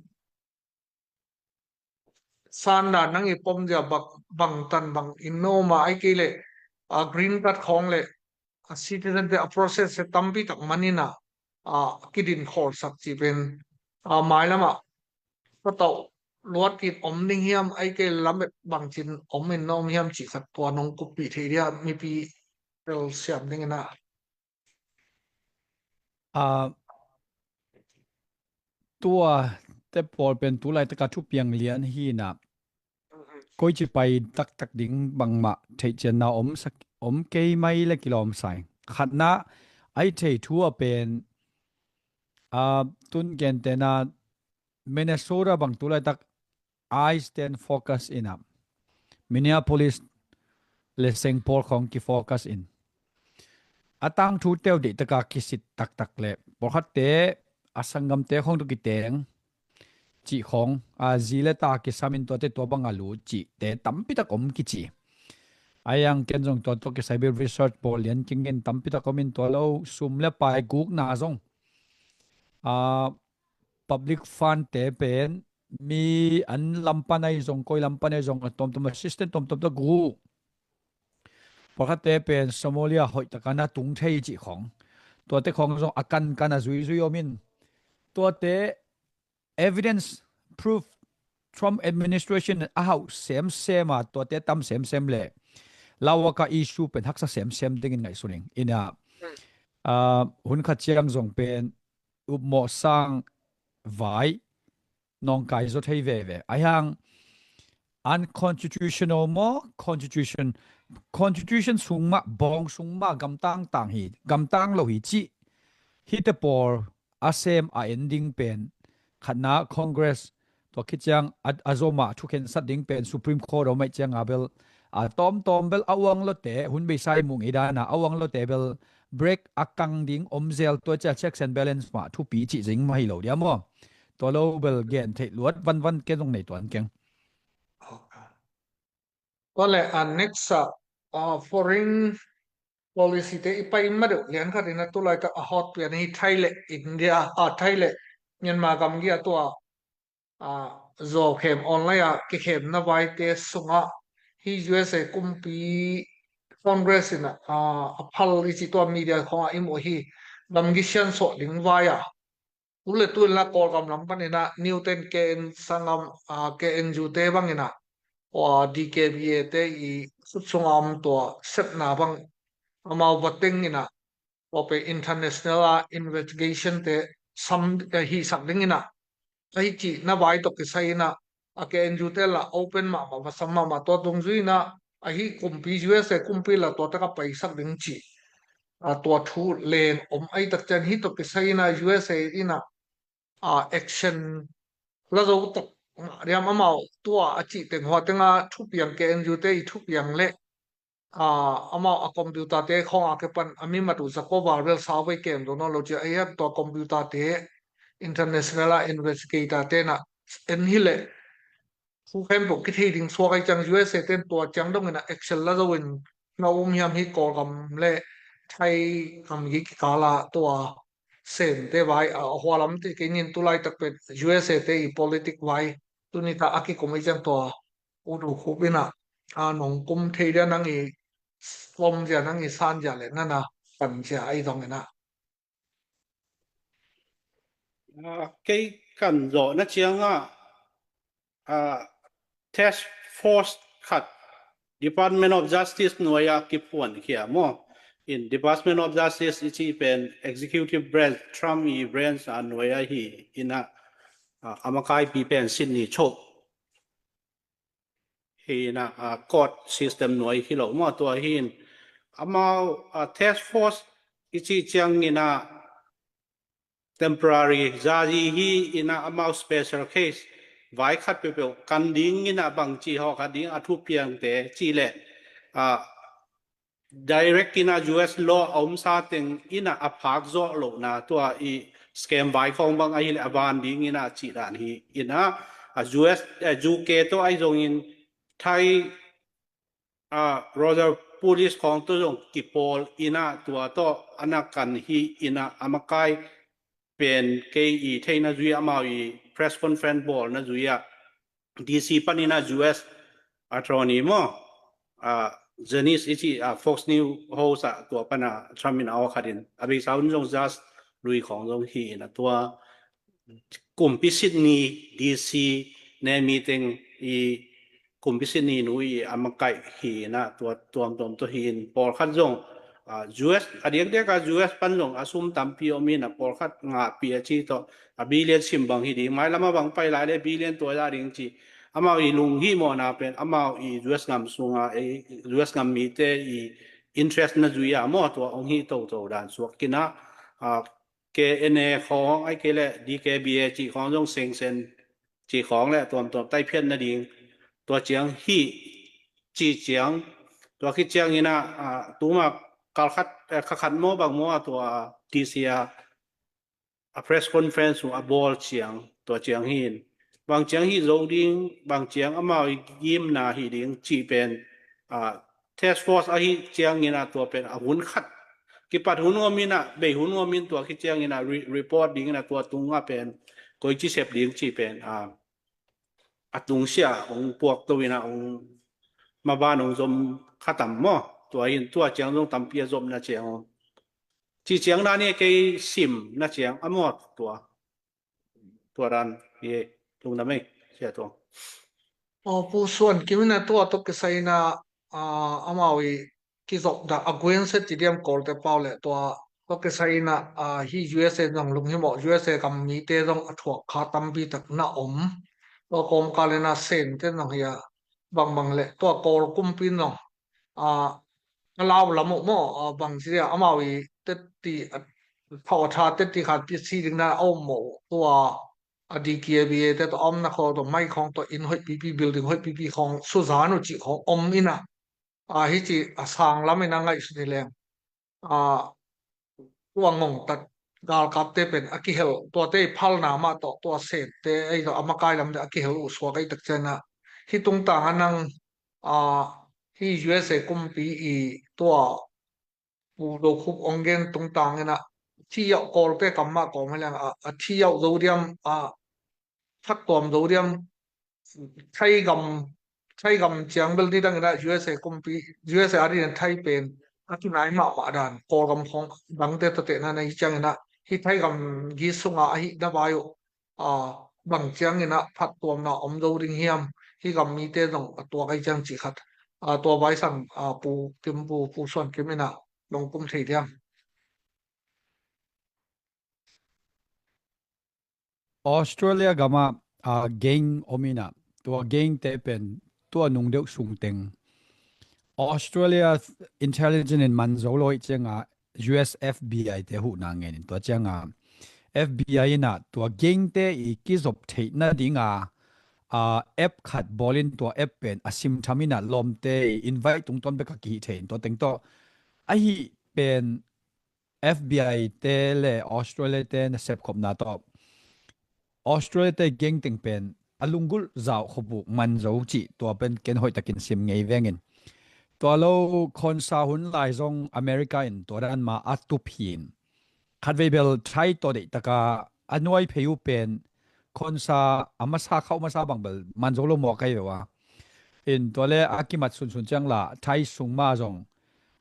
sandan, nang i pom zia bang, bang tan bang in na om a, ahi kei leh, a, green card khawng le, a, citizen te a process te tampi tak man in a, a, kidin khawlsak cih pen, a, mailam ah patauh luat in om ding hiam, ahi kei leh lamet bangcin om in na om hiam cih khat tua nong kuppih thei dia, mipi telsiam ding in a. A, tua te pawl pen tu laitak a thupiang lian hi in a, koici pai taktak ding bangmah theihcianna om sak, om kei mai le kilawm sa ing. Khatna, Ai thei thu a pen, a, tun gentena Minnesota bang tu laitak ICE ten focus ina, Minneapolis le Saint Paul khong ki focus in, a tangthu teu deih taka kisit taktak le pawlkhatte a sanggamte khong tu kiteng cih khong, a, zi le ta kisam in tuate tua bang a lut cihte tampi tak om kici. Ai ang ken zong tua tua kisai bil research pawl lian kingin tampi tak om in tua lo sum le pai gukna zong, a, public fund te pen mi an lam pan ai zong, koi lam pan ai zong, a tomtom assistant tomtom ta gu. Pawlkhatte pen Somalia hoih taka na tung thei cih khong, tuate khong zong a kankan a zuizui om in, tuate evidence, proof, Trump administration a hauh semsem a, tuate tam semsem le Lawaka issue pen haksa semsem dingin ngaihsun ing. Ina, a, hun khat ciang zong pen upmawh sang vai nawngkai zaw thei veve. Ai hang unconstitutional maw, constitution, constitution sung mah, bawng sung mah gamtang tang hi, gamtang lo hi cih hite pawl a sem a en ding pen khatna Congress, tua khit ciang a, a zom a thukhensat ding pen Supreme Court om aih ciang a bel, a tawmtawm bel a uang lote, hun beisai mung i dana a uang lote bel break a kang ding om zel, tua cia checks and balance mah thupi cih zing mah hi lo dia maw? Tua lo bel gen theih luat vanvan ken zong nei tuan keng. Tua le a next a, a, foreign policy te i pai ma deuh lian khat in a tulaitak a hot pian hi Thai le India, a, Thai le Myanmar gamgi a tua, a, zawkhem online a kikhemna vaite sungah hi U S A kumpi Congress in a, a, a phal i ci tua media khongah i muh hi gamgi siansawh ding vai a. Tu le tu in la Kawlgam lam pan in a Newton K N sangam, a, K N U te bang in a, a, D K B A te i sut sunga om tua sepna bang amau va teng in a, tua pe international a investigation te sam, eh, hihsak ding in a, ahi cihna vai tawh kisai in a, a K N U te la open mahmah va sam mahmah tua dungzui in a, ahi kumpi U S A kumpi la tua taka paisak ding cih, a, tua thu len om ahi tak cian hi tawh kisai in a U S A in a, a, action la zo tak mah diam amau tua a cih teng hua tenga thupiang K N U te i thupiang le, a, amau a computer te khong a ke pan a mi mat uh zako val bel sau vei kem zo nawn lo cia ahi a tua computer te international a investigator te na en hi le thu khempeuh kithei ding suak ahi ciang U S A ten tua ciang dong in a action la zo in na um hiam hi Kawlgam le Thai gamgi kikala tua sem te vai a, a hua lam te kei nin tulai tak pen U S A te i politic vai tuni ta a kikum ahi ciang tua u du khup in a, a nong kum thei dia nang i slom zia nang i san zia le nana kan zia ahi zong in a. Ah, kei kan zawhna ciangah, ah, task force khat Department of Justice nuai-ah kiphuan khia maw? In Department of Justice i cih pen executive branch, Trump i branch a nuai-ah hi in a, ah, a makaipi pen Sydney Cho hi in a, ah, court system nuai hi lo maw? Tua hi in amau, ah, task force i cih ciangin a temporary zazi hi in a amau special case vai khat peuhpeuh kan ding in a bangci hawh khat ding a thupiangte cih leh, ah, direct in a U S law a omsa teng in a a phak zawh lohna tua i scam vai khawng bang ahih leh a van ding in a cih dan hi in a, a U S, eh, U K tawh ahi zongin Thai, ah, Royal Police khawng tawh zong kipawl in a tua tawh a na kan hi in a a makai pen kei i theihna zui amau i press conference bawlna zui ah D C panin a U S attorney maw, ah, Janice i cih, ah, Fox News host ah tua pan a Trump in a aw khat in a beisa hun zong judge lui khawng zong hi in a tua kumpi Sydney D C ne meeting i kumpi Sydney nu i a makaih hi in a tua tuamtuam tawh hi in pawlkhat zong, ah, U S a diakdiak a U S pan zong a sum tampi om in a pawlkhat ngahpi a ci tawh a billion sim bang hi ding, mailam a bang pai lai le billion tua za ding ci. Amau i lunghimawhna pen amau i U S gam sunga, eh, U S gam mite i interest na zui a maw, tua hong hi toto dan suak kina, a, K N A khawng ai kei le D K B A cih khawng zong sengsen cih khawng le tuamtuam taiphiat nading tua ciang hi ci ciang, tua khit ciang ina, a, tuma kalkhat, eh, khakhat maw bang maw a tua D C a a press conference uh a bawl ciang, tua ciang hi in, bang ciang hi zo ding, bang ciang amau i gimna hi ding cih pen, a, task force ahi ciang ina tua pen a hun khat kipat hun ngom ina, bei hun ngom in tua khit ciang ina re-, report ding ina tua tung a pen koi ci sep ding cih pen, a, a tungsia hong puak to ina hong maban hong zom khatam maw, tua in tua ciang zong tampi a zomna ciang hong ci ciang na ni kei sim na ciang a mawt tua, tua dan hi lungdam ei, sia tua. Aw, Pu Suan Kim ina tua tok kisai ina, a, amau i kizop dah a guenset ci diam Kawlte pau le tua tua kisai ina, a, hi U S A zong lunghimawh, U S A kam mite zong a thuak kha tampi tak na om. Tua kawmkal ina Sente zong hi a bangbang le tua Kawl kumpi in zong, a, a lau lam uh maw, a, bang ci dia amau i tetti, a, thau a tha tetti khat pi si ding na a om maw tua a D K B A te tua om na khaw tua mai khawng tua inn hoih pipi building hoih pipi khawng suzan uh cih khawng om ina, a, hi ci a sang lam ina ngaihsut hi leng. A, tua ngongtat galkapte pen a kihel, tuate i phalna mah tawh tua Sente ei tawh a makai lamte a kihel uh suak ei tak ciana hi tungtang a nang, a, hi U S A kumpi i tua Pu Do Khup ong gen tungtang ina thi yauh Kawlte kam mah kawm hi leng a, a thi yauh zo diam, a, thak tuam zo diam, Thai gam, Thai gam ciang bel nidang ina U S A kumpi, U S A a rin Thai pen a kinai mahmah dan Kawlgam khawng dangte tawte na nei ciang ina hi Thai gam gi sunga ahi na vai uh, a, bang ciang ina phattuamna om zo ding hiam, hi gam mite zong a tuak ai ciang cih khat, a, tua vai sang, a, Pu Kim, Pu, Pu Suan Kim ina nong kum thei diam? Australia gama, a, gang om ina, tua gang te pen tua nung deuh sung teng Australia intelligence in man zo lo ih cianga U S F B I te huhna ngen in tua cianga F B I ina tua gang te i kizop theihna dinga, a, app khat bawlin tua app pen a simtham ina lawmte i invite tungtawn bek a kihih thei in tua teng tawh ahi pen F B I te le Australia te nasep khopna tawh Australia te geng teng pen a lunggulh zauh khop uh man zo cih tua pen ken hoih takin sim ngei vengin. Tua lo khawnsa hun lai zong America in tua dan ma a tup hi in. Khatvei bel Thai tawh deih taka a nuai phei uh pen khawnsa a masa khauh masa bang bel man zo lo mawk ahi ve ua. In tua le a kimat sunsun ciang la Thai sung ma zong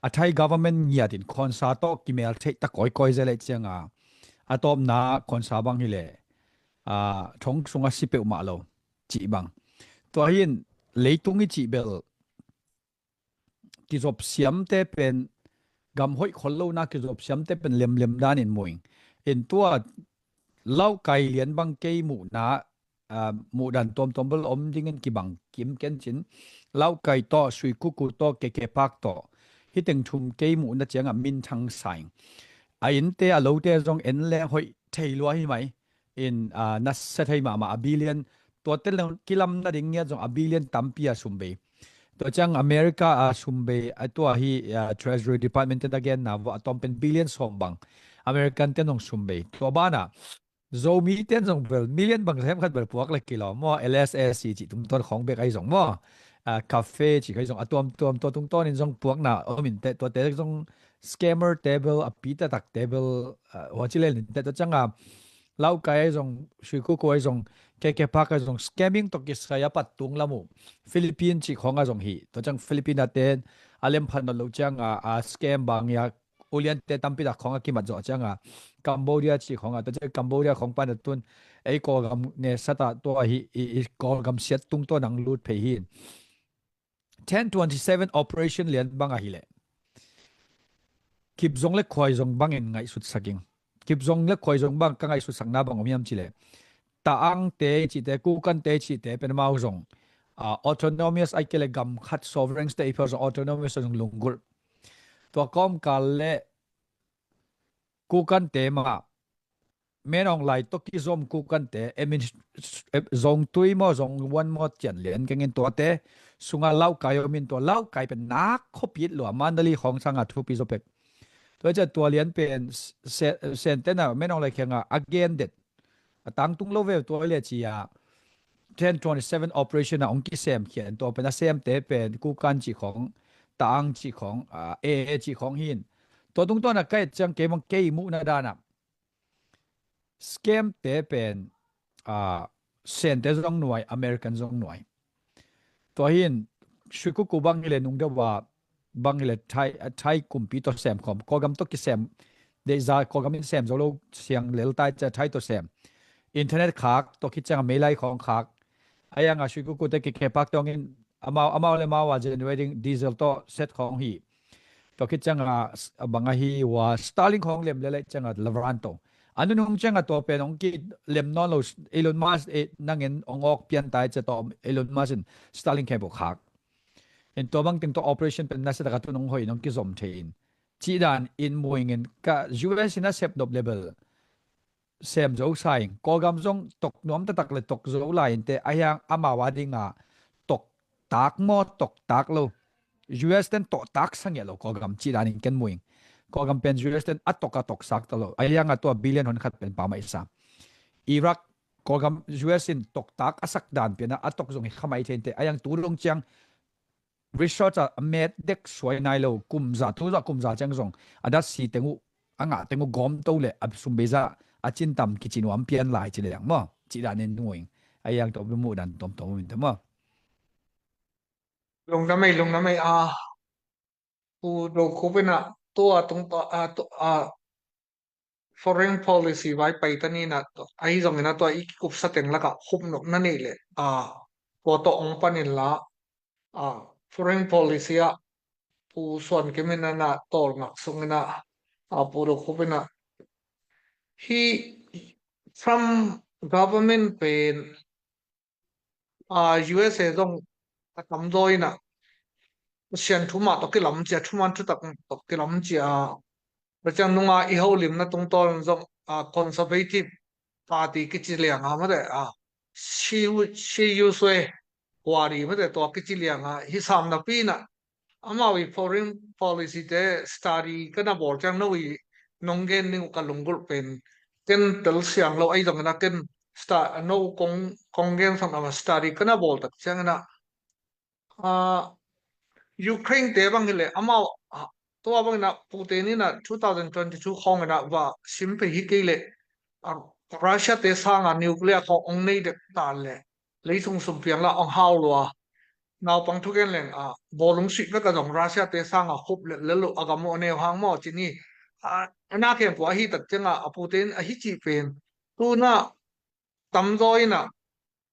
a Thai government ngiat in khawnsa tawh kimel theih ta kawikawi zel eh cianga a tawpna khawnsa bang hi le, a, thong sunga si peuhmah lo cih bang. Tua hi in leitung i cih bel kizop siamte pen gam hoih khol lona kizop siamte pen lemlem danin muing. In tua laukai lian bang kei muhna, a, muhdan tuamtuam bel om dingin kibang kim kencin laukai tawh, suikuku tawh, keke pak tawh. Hiteng thum kei muhna cianga minthang saing. A innte a lote zong en le hoih thei lua hi mai. In, a, nasia thei mahmah a billion. Tuate kilamna ding ngiat zong a billion tampi a sum bei. Tua ciang America a sum bei, a tua hi, a, Treasury Department ten a genna vua a tawm pen billion sawm bang American ten zong sum bei. Tua bana Zomi ten zong bel million bang sem khat bel puak le kilawm maw, L S S cih tungtawn khawng bek ahi zong maw, a, cafe cih khahi zong a tuamtuam tua tungtawnin zong puakna om in teh, tuate zong scammer te bel a pi taktak te bel, a, hua ci lel in teh tua cianga laukai ahi zong, suikuku ahi zong, keke pak ahi zong, scamming tawh kisai a pat tung lam uh Philippine cih khawng a zong hi. Tua ciang Philippine a ten a lemphat nawn loh cianga a scam bang ia uliante tampi tak khawng a kimat zawh cianga Cambodia cih khawng a, tua ciang Cambodia khawng pan a tun ei Kawlgam nesat ah tua hi, i, i Kawlgam siat tungtawn ang lut phei hi. Ten twenty seven operation lian bang ahi leh Kipzong le Khuaizong bangin ngaihsut saking. Kipzong le Khuaizong bang ka ngaihsut sakna bang om hiam ci leh Taang te cihte, Kukan te cihte pen amau zong, a, autonomous ai kei le gam khat sovereign state i phel zong autonomous zong lunggulh. Tua kawmkal le kukante mah, Min Aung Hlaing tawh kizom kukante, emin, zong tui maw, zong vuan maw, cian lian kengin tuate sunga laukai om in, tua laukai pen nak khuapit lua, Mandalay khawng sanga thupi zaw pek. Tua cian tua lian pen se-, Sente na Min Aung Hlaing kiangah a gen det, a tangtung lo ve tua le ci a, ten twenty-seven operation a hong kisem khian, tua pen a semte pen Kukan cih khawng, Taang cih khawng, a, A A cih khawng hin. Tua tungtawn a ka et ciang kei mong kei muhna dan a scam te pen, a, Sente zong nuai, American zong nuai. Tua hin Sui Kuku bang hi le nung deuh a, bang hi le Thai, a, Thai kumpi tawh sem khawm, Kawlgam tawh kisem, deihza Kawlgam in sem zo lo siang lel tai cia Thai tawh sem. Internet khak, tua khit ciang a meilai khawng khak. A yang a Sui Kuku te kikhe pak tawng in amau, amau le amau a generating diesel tawh set khawng hi. Tua khit ciang a, a bang a hi ua Starlink khawng lem le le ciang a lavan tawh. A nun hong ciang a tua pen hong kilem nawn lo, Elon Musk, e, nangin hong awk pian tai cia tawh Elon Musk in Starlink khempeuh khak. In tua bang teng tawh operation pen nasia taka tun hong hoih in hong kizom thei in. Cih dan in muing in ka U S in a sep nop le bel sem zo sa in, Kawlgam zong tok nuam taktak le tok zo lai in te, a hiang amau a dinga tok tak maw, tok tak lo. U S ten tawh tak sa ngiat lo Kawlgam cih dan in ken muing. Kawlgam pen U S ten a tok a tok sak ta lo. A hiang a tua billion hon khat pen pa mai sa. Iraq, Kawlgam U S in tok tak a sak dan pian a, a tok zong hi kha mai thei in te, a hiang tu dong ciang research a met dek suai nai lo, kum za, tu za kum za ciang zong a dat si teng uh, a ngah teng uh gawm to le a sum bei za a cin tam kici nuam pian lai ci le dang maw. Cih dan in muing. A hiang tawh muh dan tuamtuam um in te maw. Lungdam ei, lungdam ei a. Pu Do Khup in a tua tung, a, tua, a, foreign policy vai pai ta ni na, ahi zongin a tua i kikupsa teng lakah khupnop na neih leh, a, tua tawh hong pan inla, a, foreign policy ah Pu Suan Kim in a na tawlngak sungin a, a, Pu Do Khup in a, hi Trump government pen, a, U S A zong a tamzaw in a Pasian thu mah tawh kilam cia, thuman thutak tawh kilam cia. Tua ciang nunga i holimna tungtawn zong, a, Conservative Party kici liang a mate, a, Shi, Shi Yu Sue Huari mate tua kici liang a hi sam napi in a, amau i foreign policy te study ka na bawl ciang no i nong gen ding uh ka lunggulh pen ken tel siang lo, ahi zongin a ken sta-, no kong, kong gen sam a study ka na bawl tak ciangin a, a, Ukraine te bang hi leh amau, a, tua bangin a Putin in a two thousand twenty-two khawng in a va sim pei hi kei leh, a, Russia te sanga nuclear khawng hong nei dek ta leh leitung sum piang la hong hau lua. Naupang thugen leng, a, bawlung suih vek a zong Russia te sanga khup letlel uh a gam uh a neu hang maw ci ni. A, a na khempeuh ahi tak ciang a, a Putin ahi cih pen tu na tamzaw in a,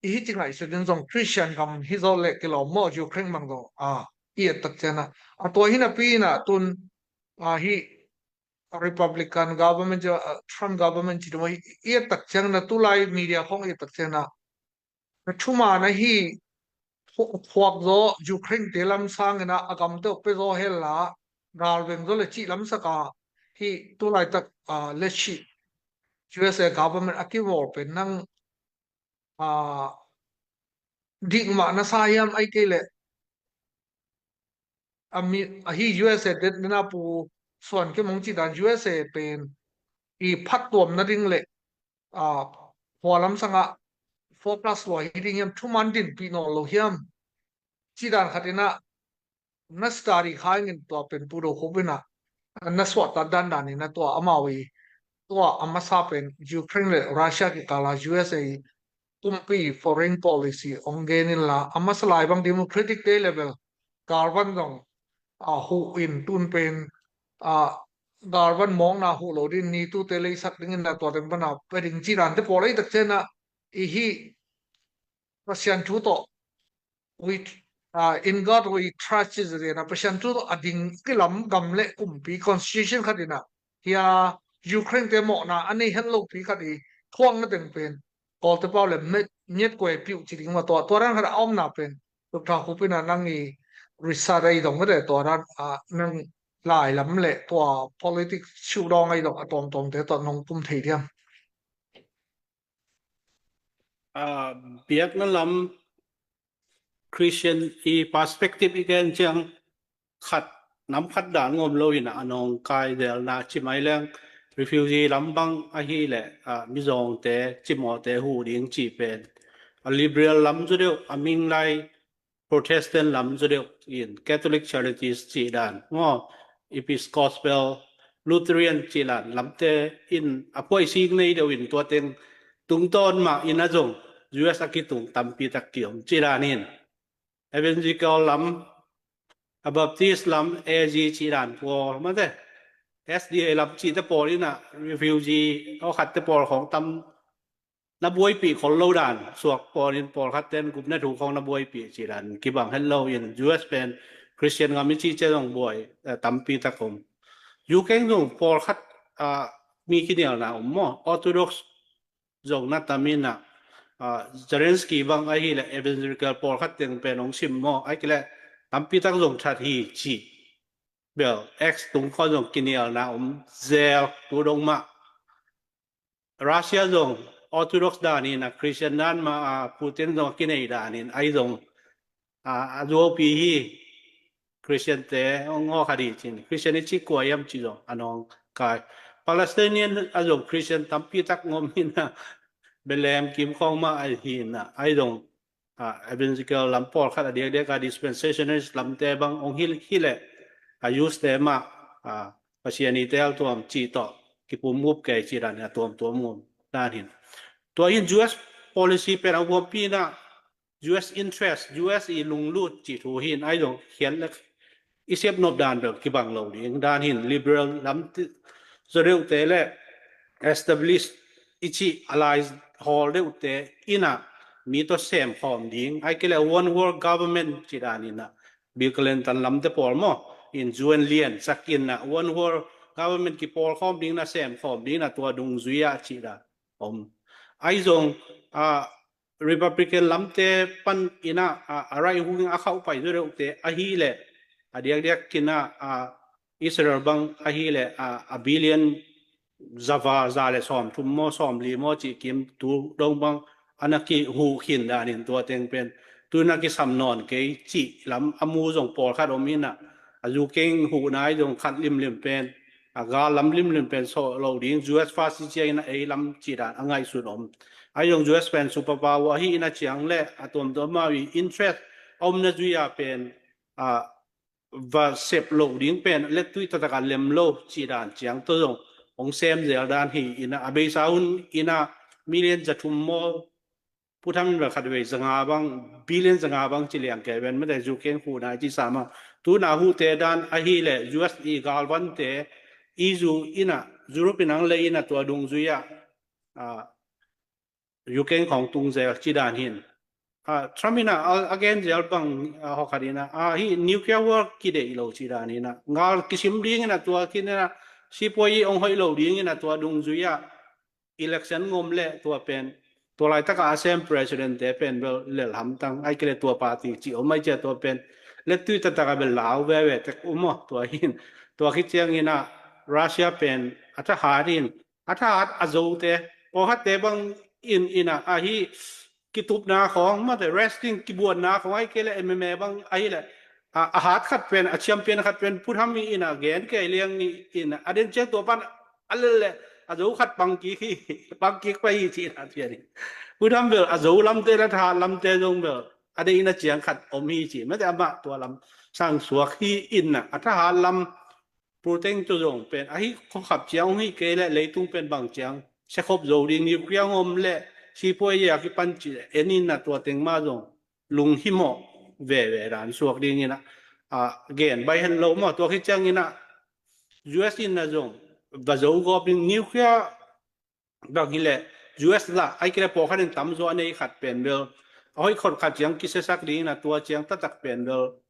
i hi ci ngaihsut in zong Christian gam hi zaw leh kilawm maw, Ukraine bang zaw, a, i et tak ciang a. A tua hi napi in a tun, a, hi Republican government, a, Trump government ci dong i, i et tak ciang a, tulai media khawng i et tak ciang a, a thuman ahi phu-, phuak zaw Ukraine te lam sangin a, a gamte uh pia zaw hel la, galveng zaw le cih lamsak a, hi tulai tak, a, le cih U S A government a kimawl pen nang, a, dik mah na sa hiam, ai kei leh a mi, ahi U S A det dena Pu Suan Kim hong cih dan U S A pen i phattuam nading le, a, hua lamsang ah focus lua hi ding hiam, thuman dinpih nawn lo hiam? Cih dan khat in a na study kha ing in tua pen Pu Do Khup in a na suahtak dandan in a tua amau i tua a masa pen Ukraine le Russia kikal a U S A i pumpi foreign policy hong gen inla, a masa lai bang democratic te level galvan zong, a, huh in tun pen, a, galvan mawkna huh lo ding, NATO te leisak ding in a tua teng pan a pia ding cih dante pawl ahi tak ciang a, i hi Pasian thu tawh, we, uh, in God we trust ci zia na Pasian thu tawh a ding kilam gam le kumpi constitution khat in a, hia Ukraine te mawhna a nei het lopi khat i thuakna teng pen Kawlte pau le met, miat kuai piuh ci ding mah tua, tua dan khat a omna pen Doctor Khup in a nang i research a i dong mete tua dan, a, nang lai lam le tua politics siu dawng ahi lo a tuamtuamte tawh nong pum thei diam? Ah, biakna lam Christian i perspective i gen ciang khat nam khat dan ngom lo in a nawngkai zelna ci mai leng refugee lam bang ahi le, ah, mizawngte cimawhte huh ding ci pen a liberal lam zu deuh a ming lai Protestant lam zu deuh in Catholic Charities cih dan maw, Episcopal, Lutheran cih dan lamte in a phuaisik nei deuh in tua teng tungtawn mah in a zong U S a kitung tampi tak kiom cih dan in Evangelical lam, a Baptist lam, A G cih dan pawl mate, S D A lam cihte pawl in a refugee awkhatte pawl khawng tam na buaipih khol lo dan suak pawlin pawlkhat ten gupna thu khawng na buaipih cih dan kibang het lo in U S pen Christian ngam i cih ciang zong buai, eh, tampi tak om. U K zong pawlkhat, ah, mi kinialna om maw, Orthodox zong na tam in a, ah, Zelensky bang ahi le Evangelical pawlkhat teng pen hong sim maw, ai kile tampi tak zong that hi ci. Bel X tung khawng zong kinialna om zel tu dong mah. Russia zong Orthodox dan in a Christian dan mah a Putin zong a kinei dan in ai zong a, a zuaupi hi. Christian te ngawkhat hi cin Christian i ci kua hiam ci zong a nawngkai. Palestinian a zong Christian tampi tak ngom hi na Bethlehem kim khawng mah ai hi na ai zong, ah, Evangelical lam pawlkhat a diakdiak a dispensationalist lamte bang hong hi, hi le a use te mah, ah, Pasian i tel tuam cih tawh kipum gup kei cih dan a tuamtuam ngom dan hin. Tua hin U S policy pen a huampi na U S interest, U S i lunglut cih thu hin ai zong khian le i sep nop dan bel kibang lo ding dan hin liberal lam zaw deuhte le establish i cih alliance hawl deuhte in a mi tawh sem khawm ding ai kile one world government cih dan in a Bill Clinton lamte pawl maw in U N lian sak in a one world government kipawl khawm ding na sem khawm ding na tua dungzui ah cih dan om. Ai zong, ah, Republican lamte pan in a, a, a right wing a khauh pai zaw deuhte ahi le a diakdiak kin a, a Israel bang ahi le a, a billion zava za le sawm thum maw sawm li maw cih kim tu dong bang a na kihuh khin dan in tua teng pen tu na kisam nawn kei cih lam a mu zong pawlkhat om in a, a U K huhna ai zong khat limlim pen a gal lam limlim pen sawh lo ding U S first ciang in a ei lam cih dan a ngaihsun om. Ai zong U S pen superpower ahi in a ciang le a tuamtuam amau i interest a omna zui a pen, a, va sep lo ding pen lettui taktak a lem lo cih dan ciang tawh zong hong sem zel dan hi in a, a beisa hun in a million za thum maw Pu Tham in bel khat vei za nga bang, billion za nga bang ci liang kei ven mate U K huhna i ci sa mah. Tu na huhte dan ahi le U S i galvante i zu in a Europe in ang le in a tua dungzui ah, a, U K khawng tung zel ci dan hin. A, Trump in a, a, a gen zel bang, a, hawkhat in a, a, hi nuclear war kideih lo ci dan in a. Ngal kisim ding in a tua kin in a, sipuai i hong hoih lo ding in a tua dungzui ah election ngom le tua pen, tua laitak a sem president te pen bel lel hamtang, ai kile tua party ci om ai cia tua pen lettui taktak a bel lau veve tek um aw tua hin. Tua khit ciang in a Russia pen a thahat in, a thahat a zote, pawlkhatte bang in, in a, ahi kitupna khawng, mate wrestling kibuanna khawng, ai kile M M A bang, ahi le, a, a hat khat pen, a champion khat pen, Pu Tham in a gen kei liang in a, a den ciang tua pan, a lel le, a zo khat bang kik hi, bang kik pai hi ci na cian hi. Pu Tham bel, a zo lamte le thahat lamte zong bel, a deihna ciang khat om hi ci, mate amah tua lam sang suak hi in a, a thahat lam, Pu Teng tu zong pen, ahi khuakhap ciang hong hi kei le leitung pen bang ciang, siakhop zo ding, nuclear ngom le, sipuai a kipan ci le, en in a tua teng mah zong, lunghimawh veve dan suak ding in a, a, gen bai hen lo maw, tua khit ciang in a, U S in a zong, va zo gawp ding, nuclear bang hi le, U S lah, ai kile pawlkhat in tamzaw a nei khat pen bel, a hoih khot khat ciang kisiasak ding in a tua ciang taktak pen bel,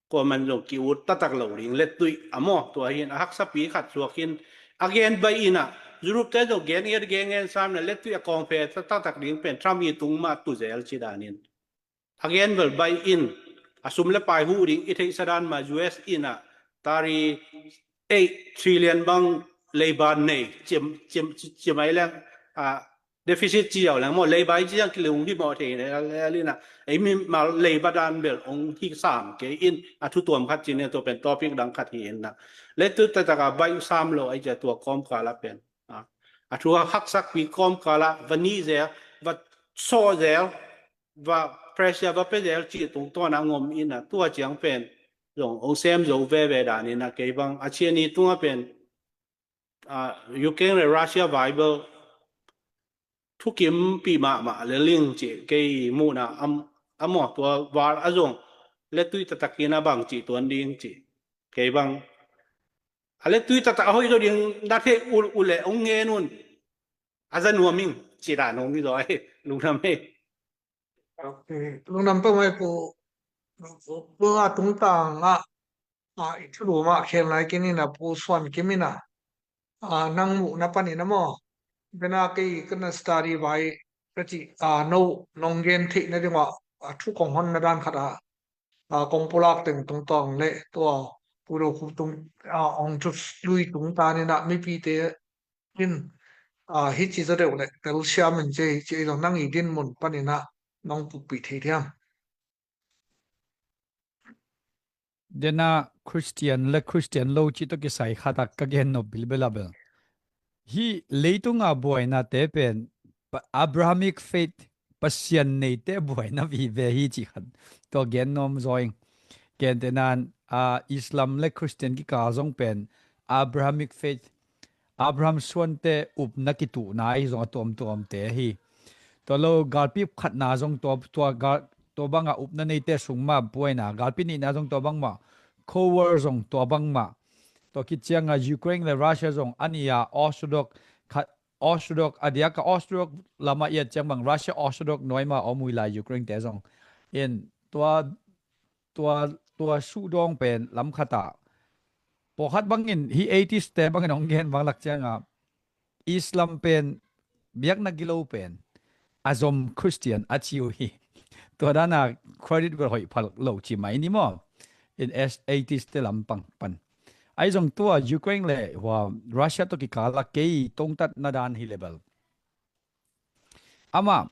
kuaman zong ki-ut taktak lo ding, lettui a maw, tua hin, a haksapi khat suak hin, a gen bai in a, Europe te zong gen ngiat gen ngen sam le, lettui a kawngphe taktak ding pen, Trump i tung mah tu zel ci dan in. A gen bel bai in, a sum le pai huh ding, i theihsa dan mah U S in a, tari eight trillion bang leiba nei, ciam, ciam, ciam ai leng, a, deficit ci au leng maw, leiba i ci ang kilung hi maw thei ne, a, a, lina, ei mimal leiba dan bel ong hi sam kei in, a thu tuam khat ci ne, tua pen topic dang khat hi in na. Leitui taktak a baih sam lo ai cia tua kawmkal a pen. A, a thu a haksakpi kawmkal a, va nih zel, va sawh zel, va pressure va pe zel cih tungtawn a ngom in a, tua ciang pen zong ong sem zo veve dan in a, kei bang a ciani tunga pen, a, Ukraine le Russia Bible thukimpih mahmah le ling cih kei muhna am, a maw, tua val a zong leitui taktak in a bang cih tuan ding cih kei bang a leitui taktak a hoih zo ding na thei uh, uh le ong ngen un, a za nuam ing, ci dan ong hi zaw hi, lungdam hi. Ok, lungdam peuhmah hi Pu. Pu a tungtang ah, ah, i thulu mah khen lai kei ni na Pu Suan Kim in a, ah, nang muhna panin a maw, bena kei ka na study vai ka cih, ah, no nong gen theihna ding ah, ah, thu kong honna dan khat ah, ah, kong pulak teng tungtang le tua Pu Do Khup tung, ah, Aung Kyaw Htet lui tungtawn in a mipite in, ah, hih ci zaw deuh le telsiam in ci, ci ei zong nang i dinmun panin a nong pukpih thei thiam? Dena Christian le Christian lo cih tawh kisai khat ah ka gen nop bilbel a bel, hih leitunga buainate pen pa-, Abrahamic faith, Pasian neite buaina vive hi cih khat tua gen nuam zaw ing. Gentehna in, a, Islam le Christian kikal zong pen Abrahamic faith, Abraham suante upna kituhna ahi zong a tuamtuamte hi. Tua lo galpi khatna zong tua, tua gal, tua banga upna neite sung mah buaina, galpi nihna zong tua bang mah, Cold War zong tua bang mah. Tua khit cianga Ukraine le Russia zong a nih a Orthodox khat, Orthodox a diak a Orthodox lama i et ciang bang Russia Orthodox nuai mah om uh hi lai Ukraine te zong. In tua, tua, tua suhdawng pen lam khat ah pawlkhat bangin hih atheist te bangin hong gen bang lak cianga Islam pen biakna gilo pen a zom Christian a ci uh hi. Tua dana credit bel hoih phal lo ci mai ni maw? In atheist te lampang pan. Ahi zong tua Ukraine le hua Russia tawh kikal a kei tongtatna dan hi le bel, amah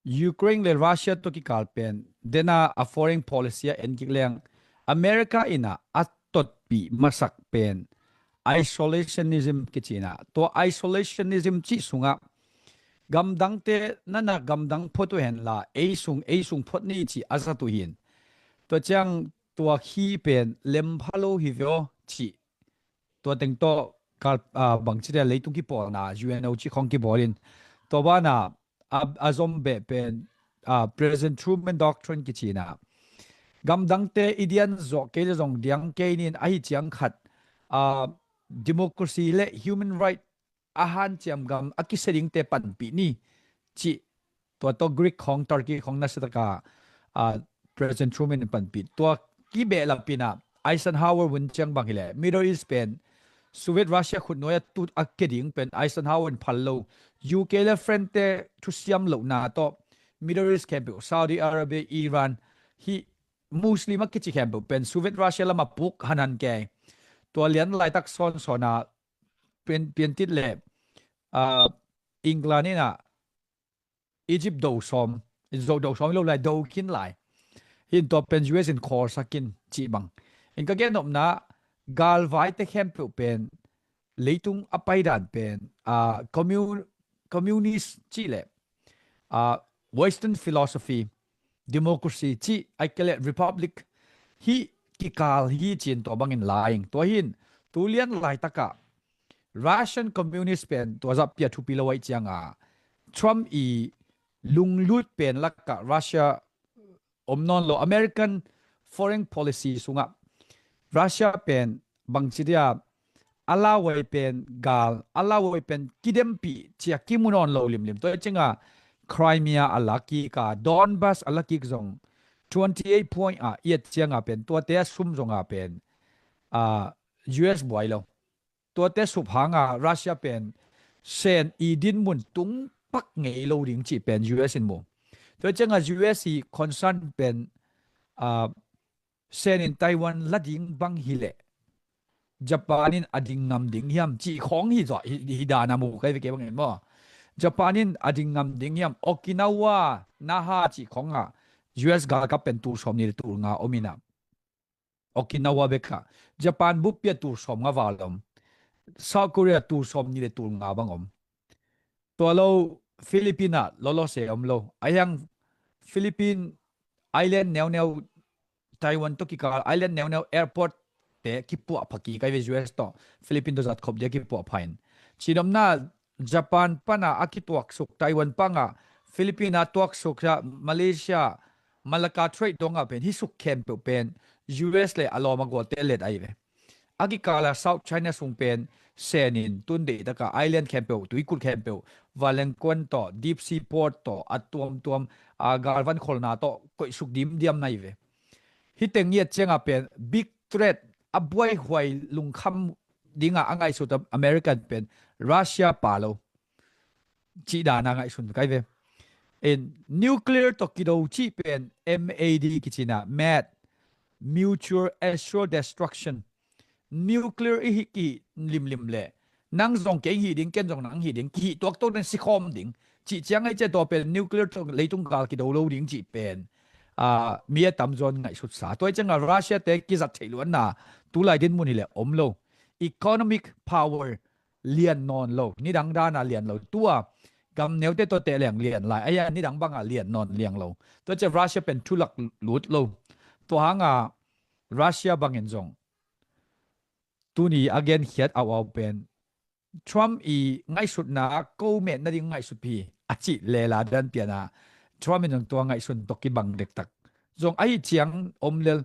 Ukraine le Russia tawh kikal pen dena a foreign policy a en kik leng America in a a totpih masak pen isolationism kici in a, tua isolationism cih sungah gamdangte nana gamdang phot uh henla ei sung, ei sung phot ni cih a zat uh hin. Tua ciang tua khi pen lempha lo hi veo cih tua teng tawh kal, ah, bangci dia leitung kipawlna U N O cih khong kibawl in tua bana a, a zom beh pen, ah, President Truman Doctrine kici in a, gamdangte i dian zawh kei le zong diang kei nin ahi ciang khat, ah, democracy le human right a hanciam gam a kisia dingte panpih ni cih tua tawh Greek khong, Turkey khong nasia taka, ah, President Truman in panpih. Tua kibehlapin a Eisenhower vun ciang bang hileh Middle East pen Soviet Russia khutnuai a tut a kia ding pen Eisenhower in phal lo. U K le France te thusiam lohna tawh Middle East khempeuh, Saudi Arabia, Iran, hih Muslim a kici khempeuh pen Soviet Russia lamah puk hanhan kei. Tua lian laitak sawnsawn a pian, piantit le, ah, England in a Egypt do sawm, zo do sawm lo lai, do khin lai. Hin tua pen U S in khawlsak in cih bang. In ka gen nopna, galvaite khempeuh pen leitung a paidan pen, ah, commun-, communist cih le, ah, Western philosophy, democracy cih, ai kei le republic hih kikal hi cin tua bangin lai ing. Tua hin, tu lian laitakah Russian communist pen tua zah pia thupi lo aih cianga Trump i lunglut pen lakah Russia om nawn lo. American foreign policy sungah Russia pen bangci dia a lauhuai pen gal, a lauhuai pen kidempih cia kimu nawn lo limlim. Tua cianga Crimea a la kik a, Donbas a la kik zong twenty-eight point a i et cianga pen tuate a sum zonga pen, ah, U S buai lo. Tuate sup hanga Russia pen Sen i dinmun tung pak ngei lo ding cih pen U S in mu. Tua cianga U S i concern pen, ah, Sen in Taiwan la ding bang hileh Japan in a ding ngam ding hiam cih khawng hi zawh hi, hi dan a mu kai ve kei bangin maw. Japan in a ding ngam ding hiam, Okinawa, Naha cih khawng ah U S galkap pen tul sawm ni le tul nga om in a, Okinawa bek ah Japan buppi ah tul sawm nga val om. South Korea tul sawm ni le tul nga bang om. Tua lo Philippine ah lolo se om lo. A hiang Philippine island neuneu Taiwan tawh kikal island neuneu airport te kipuah pha kik ai ve, U S tawh Philippine tawh zat khop dia kipuah pha in. Cinomna Japan pana a kituaksuk Taiwan panga Philippine a tuaksuk sa Malaysia Malacca Strait dongah pen hih suk khempeuh pen U S le a lawm a gualte let ai ve. A kikala South China Sea pen senin tun deihtaka island khempeuh, tuikul khempeuh, Vanlengkuan tawh, Deep Sea Port tawh, a tuamtuam a galvan kholna tawh koihsuk dimdiam nai ve. Hih teng ngiat cianga pen big threat, a buaihuai lungkham dinga a ngaihsut American pen Russia pa lo. Cih dana ngaihsun kai ve. In nuclear tawh kido cih pen M A D kicina, mad, mutual assured destruction. Nuclear i hih kihih limlim le nang zong kei hih ding, ken zong nang hih ding, kihih tuaktuak ding, sikhawm ding. Cih ciang ai cia tua pen nuclear tawh leitung gal kido lo ding cih pen mi a tamzaw in ngaihsutsa. Tua i cianga Russia te kizat theih luatna tulai dinmun hileh om lo. Economic power lian nawn lo, nidang dana lian lo. Tua gam neute tawh tehleng lian lai, aia nidang banga lian nawn liang lo. Tua cia Russia pen thulak lut lo. Tua hanga Russia bangin zong tuni a genkhiat auau pen Trump i ngaihsutna ko met nading ngaihsutpi a cih lela dan piana Trump in zong tua ngaihsun tawh kibang dektak zong ahi ciang om lel.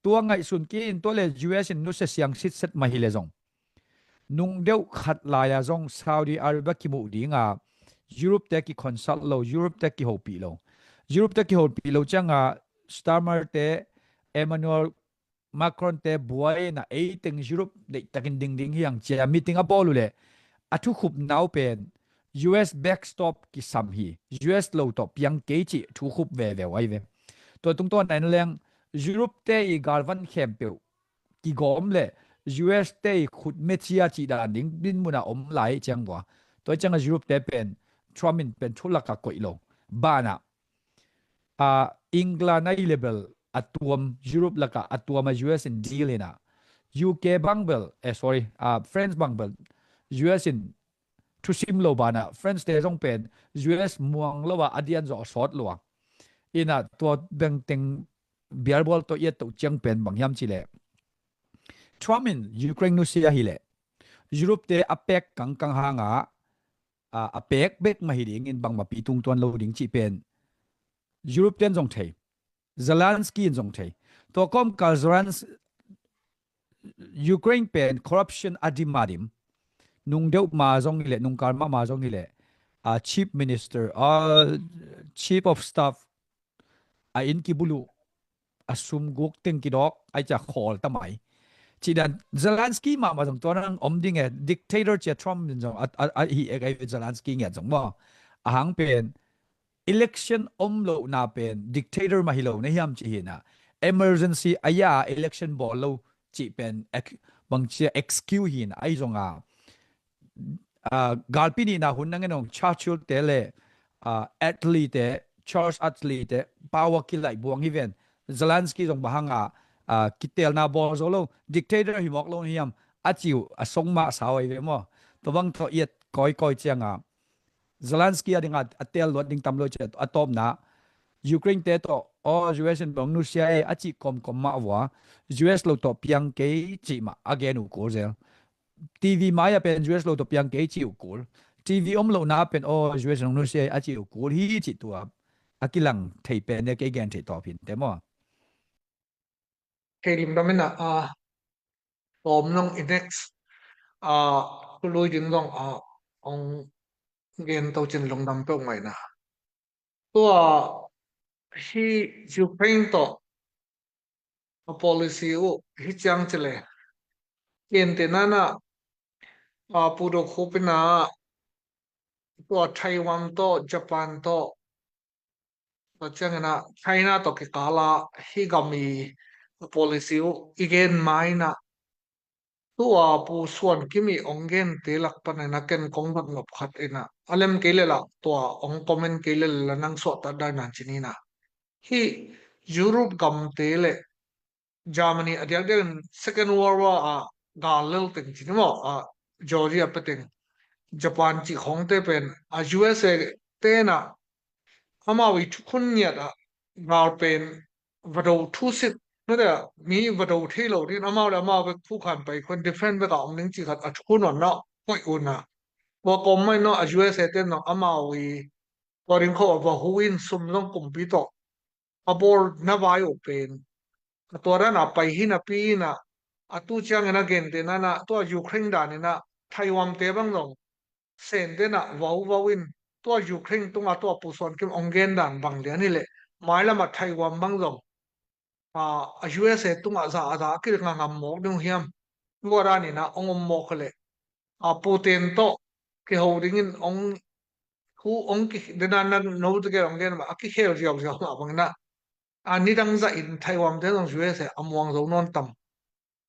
Tua ngaihsun ki in tua le U S in nusia siang sitset mah hileh zong nung deuh khat lai-a zong Saudi Arabia kimuh dinga Europe te kiconsult lo, Europe te kihopih lo. Europe te kihopih lo cianga Starmer te, Emmanuel Macron te buaina eiteng Europe deihtakin dingding hiang cia meeting a bawl uhleh a thukhupna uh pen U S backstop kisam hi, U S lo tawh piang kei cih thukhup veveu ai ve. Tua tungtawn a en leng Europe te i galvan khempeuh kigawm le U S te i khut mecia cih dan ding dinmuna om lai ciang vua. Tua cianga Europe te pen Trump in pen thulaka koih lo. Bana a England a i lebel a tuam, Europe laka a tuam a U S in deal hina. U K bang bel, eh, sorry, a France bang bel U S in thusim lo bana France te zong pen U S muang lo a a dian zawh sawt lo a. Ina tua bengteng bialbual tawh iat toh ciang pen bang hiam cileh Trump in Ukraine nusia hileh Europe te a pek kangkang hanga a pek bek mah hi dingin bangmah pi tungtuan lo ding cih pen Europe ten zong thei, Zelensky in zong thei. Tua kawmkal Zelensky Ukraine pen corruption a dim a dim. Nung deuh ma zong hileh, nung kal mahmah zong hileh, a chief minister, a chief of staff, a inn kibuluh, a sum guk teng kidawk, ai cia khawl tamai. Cih dan Zelensky mahmah zong tua nang om ding e, dictator cia Trump in zong a, a, a hi e kai Zelensky ngiat zong maw. A hang pen election om lohna pen dictator mah hi lo na hiam cih hina. Emergency a ya election bawl lo cih pen bang cia excuse hina ai zonga. Galpi nihna hun na ngen ong Churchill te le Attlee te, Charles Attlee te power kilaih buang hi ven. Zelensky zong bang hanga kitelna bawl zo lo, dictator hi mawk lo na hiam a ciu a song mah sau ai ve maw. Tua bang tawh iat kawikawi cianga Zelensky a dinga a tel luat ding tam lo cia a tawpna Ukraine te tawh aw U S in bang nusia e a cih kawmkawm mah vua U S lo tawh piang kei cih mah a gen uh kul zel. T V mai-ah pen U S lo tawh piang kei cih uh kul. T V om lohna pen aw U S in bang nusia e a cih uh kul hi cih tua a kilang thei pen ne kei gen thei tawp hin te maw. Kei limdam ina a tawm nong i next a thului ding zong a ong gen to cin lungdam peuh ngaihna. Tua hi Ukraine tawh a policy uh hi ciang cile. Ken te nana a pudo khupina tua Taiwan tawh Japan tawh tua ciangina China tawh kikala hi gam i a policy uh i gen ma inah, tua Pu Suan Kim i ong gente lak pan inah ken kong dot nop khat inah, a lem kei le lah tua ong comment kei le lah nang suahtak dan nan ci ni inah, hih Europe gamte le Germany a diakdiakin Second World War a gal lel teng ci ni maw, a Georgia pia teng, Japan cih khawngte pen a U S A tenah amau i thukhun ngiat ah gal pen va do thusit, mate mi va do thei lo ding, amau le amau bek phukhan pai khun defense bek a om ding cih khat a thukhun on na koih un ah, tua kawm mai no a U S A ten no amau i tua ding khawh a va hu in sum zong kumpi tawh a bawl na vai uh pen, a tua dan a pai hi napi inah, a tu ciangin a gente nanah tua Ukraine dan inah Taiwan te bang zong Sen tenah vauvau in tua Ukraine tungah tua Pu Suan Kim ong gen dan bang lian hileh, mailamah Taiwan bang zong a, a U S A tungah za a za a kil ngangam mawk ding uh hiam? Tua dan inah ong om mawk hileh, a Putin tawh kiho dingin ong thu ong ki dena na no te ke ong gen mah a kikhel ziauziau mah bang inah, a nidang zah in Taiwan te zong U S A a muang zo nawn tam.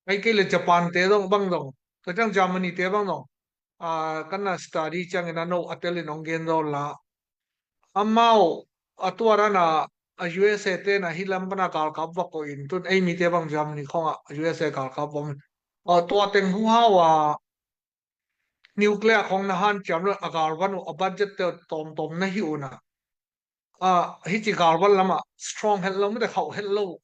Ai kei le Japan te zong bang zong, ka ciang Germany te bang zong, a kan na study ciangin a no a tel in ong gen zo la. Amau a tua dan a, a U S A te na hi lam pan a galkap va koih in tun ei mi te bang Germany khawng a U S A galkap va om. A tua teng hu hau a nuclear khawng na hanciam lo a galvan uh a budget te tawmtawm na hi un a, a hici galvan lamah strong het lo, mite khauh het lo.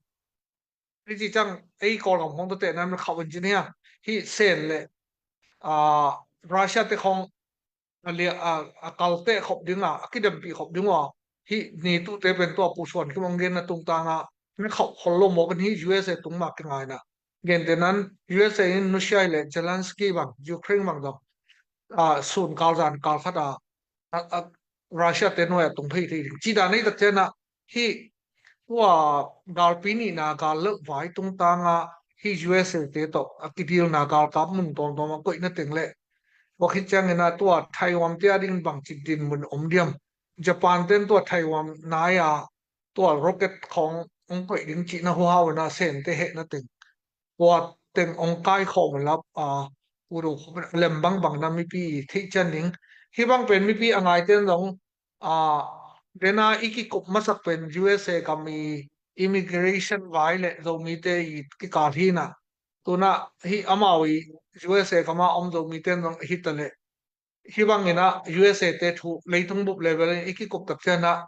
Hici ciang ei Kawlgam khawng tua tehna khauh in ci ni a, hih Sen le a Russia te khawng a lia a, a kal teh khop ding a, a kidempih khop ding uh a, hih NATO te pen tua Pu Suan Kim ong genna tungtang a na khauh khol lo mawk in, hih U S A tung mah kingaina. Gente nan U S A in nusia hileh Zelensky bang, Ukraine bang zong a sun kal zan kal khat a, a, a Russia te nuai a tung phei thei ding ci dan ei tak ciang a, hih tua galpi nihna gal lelh vai tungtang a hih U S A te tawh a kidilna galkap mun tawmtawm a koihna teng le, tua khit ciangin a tua Taiwan te a ding bangci dinmun om diam? Japan ten tua Taiwan nai a tua rocket khawng ong koih ding cihna hu hau in a Sen te hehna teng, tua teng ong kaikhawm lap a, pu do khop lem bangbang na mipi i theih cian ding. Hih bang pen mipi a ngai ten zong a, dena i kikup masak pen U S A gam i immigration vai le Zomite i kikal hi na. Tuna hih amau i U S A gam a om Zomite zong hi ta le, hih bangin a U S A te thu leitung bup level in i kikup tak cian a,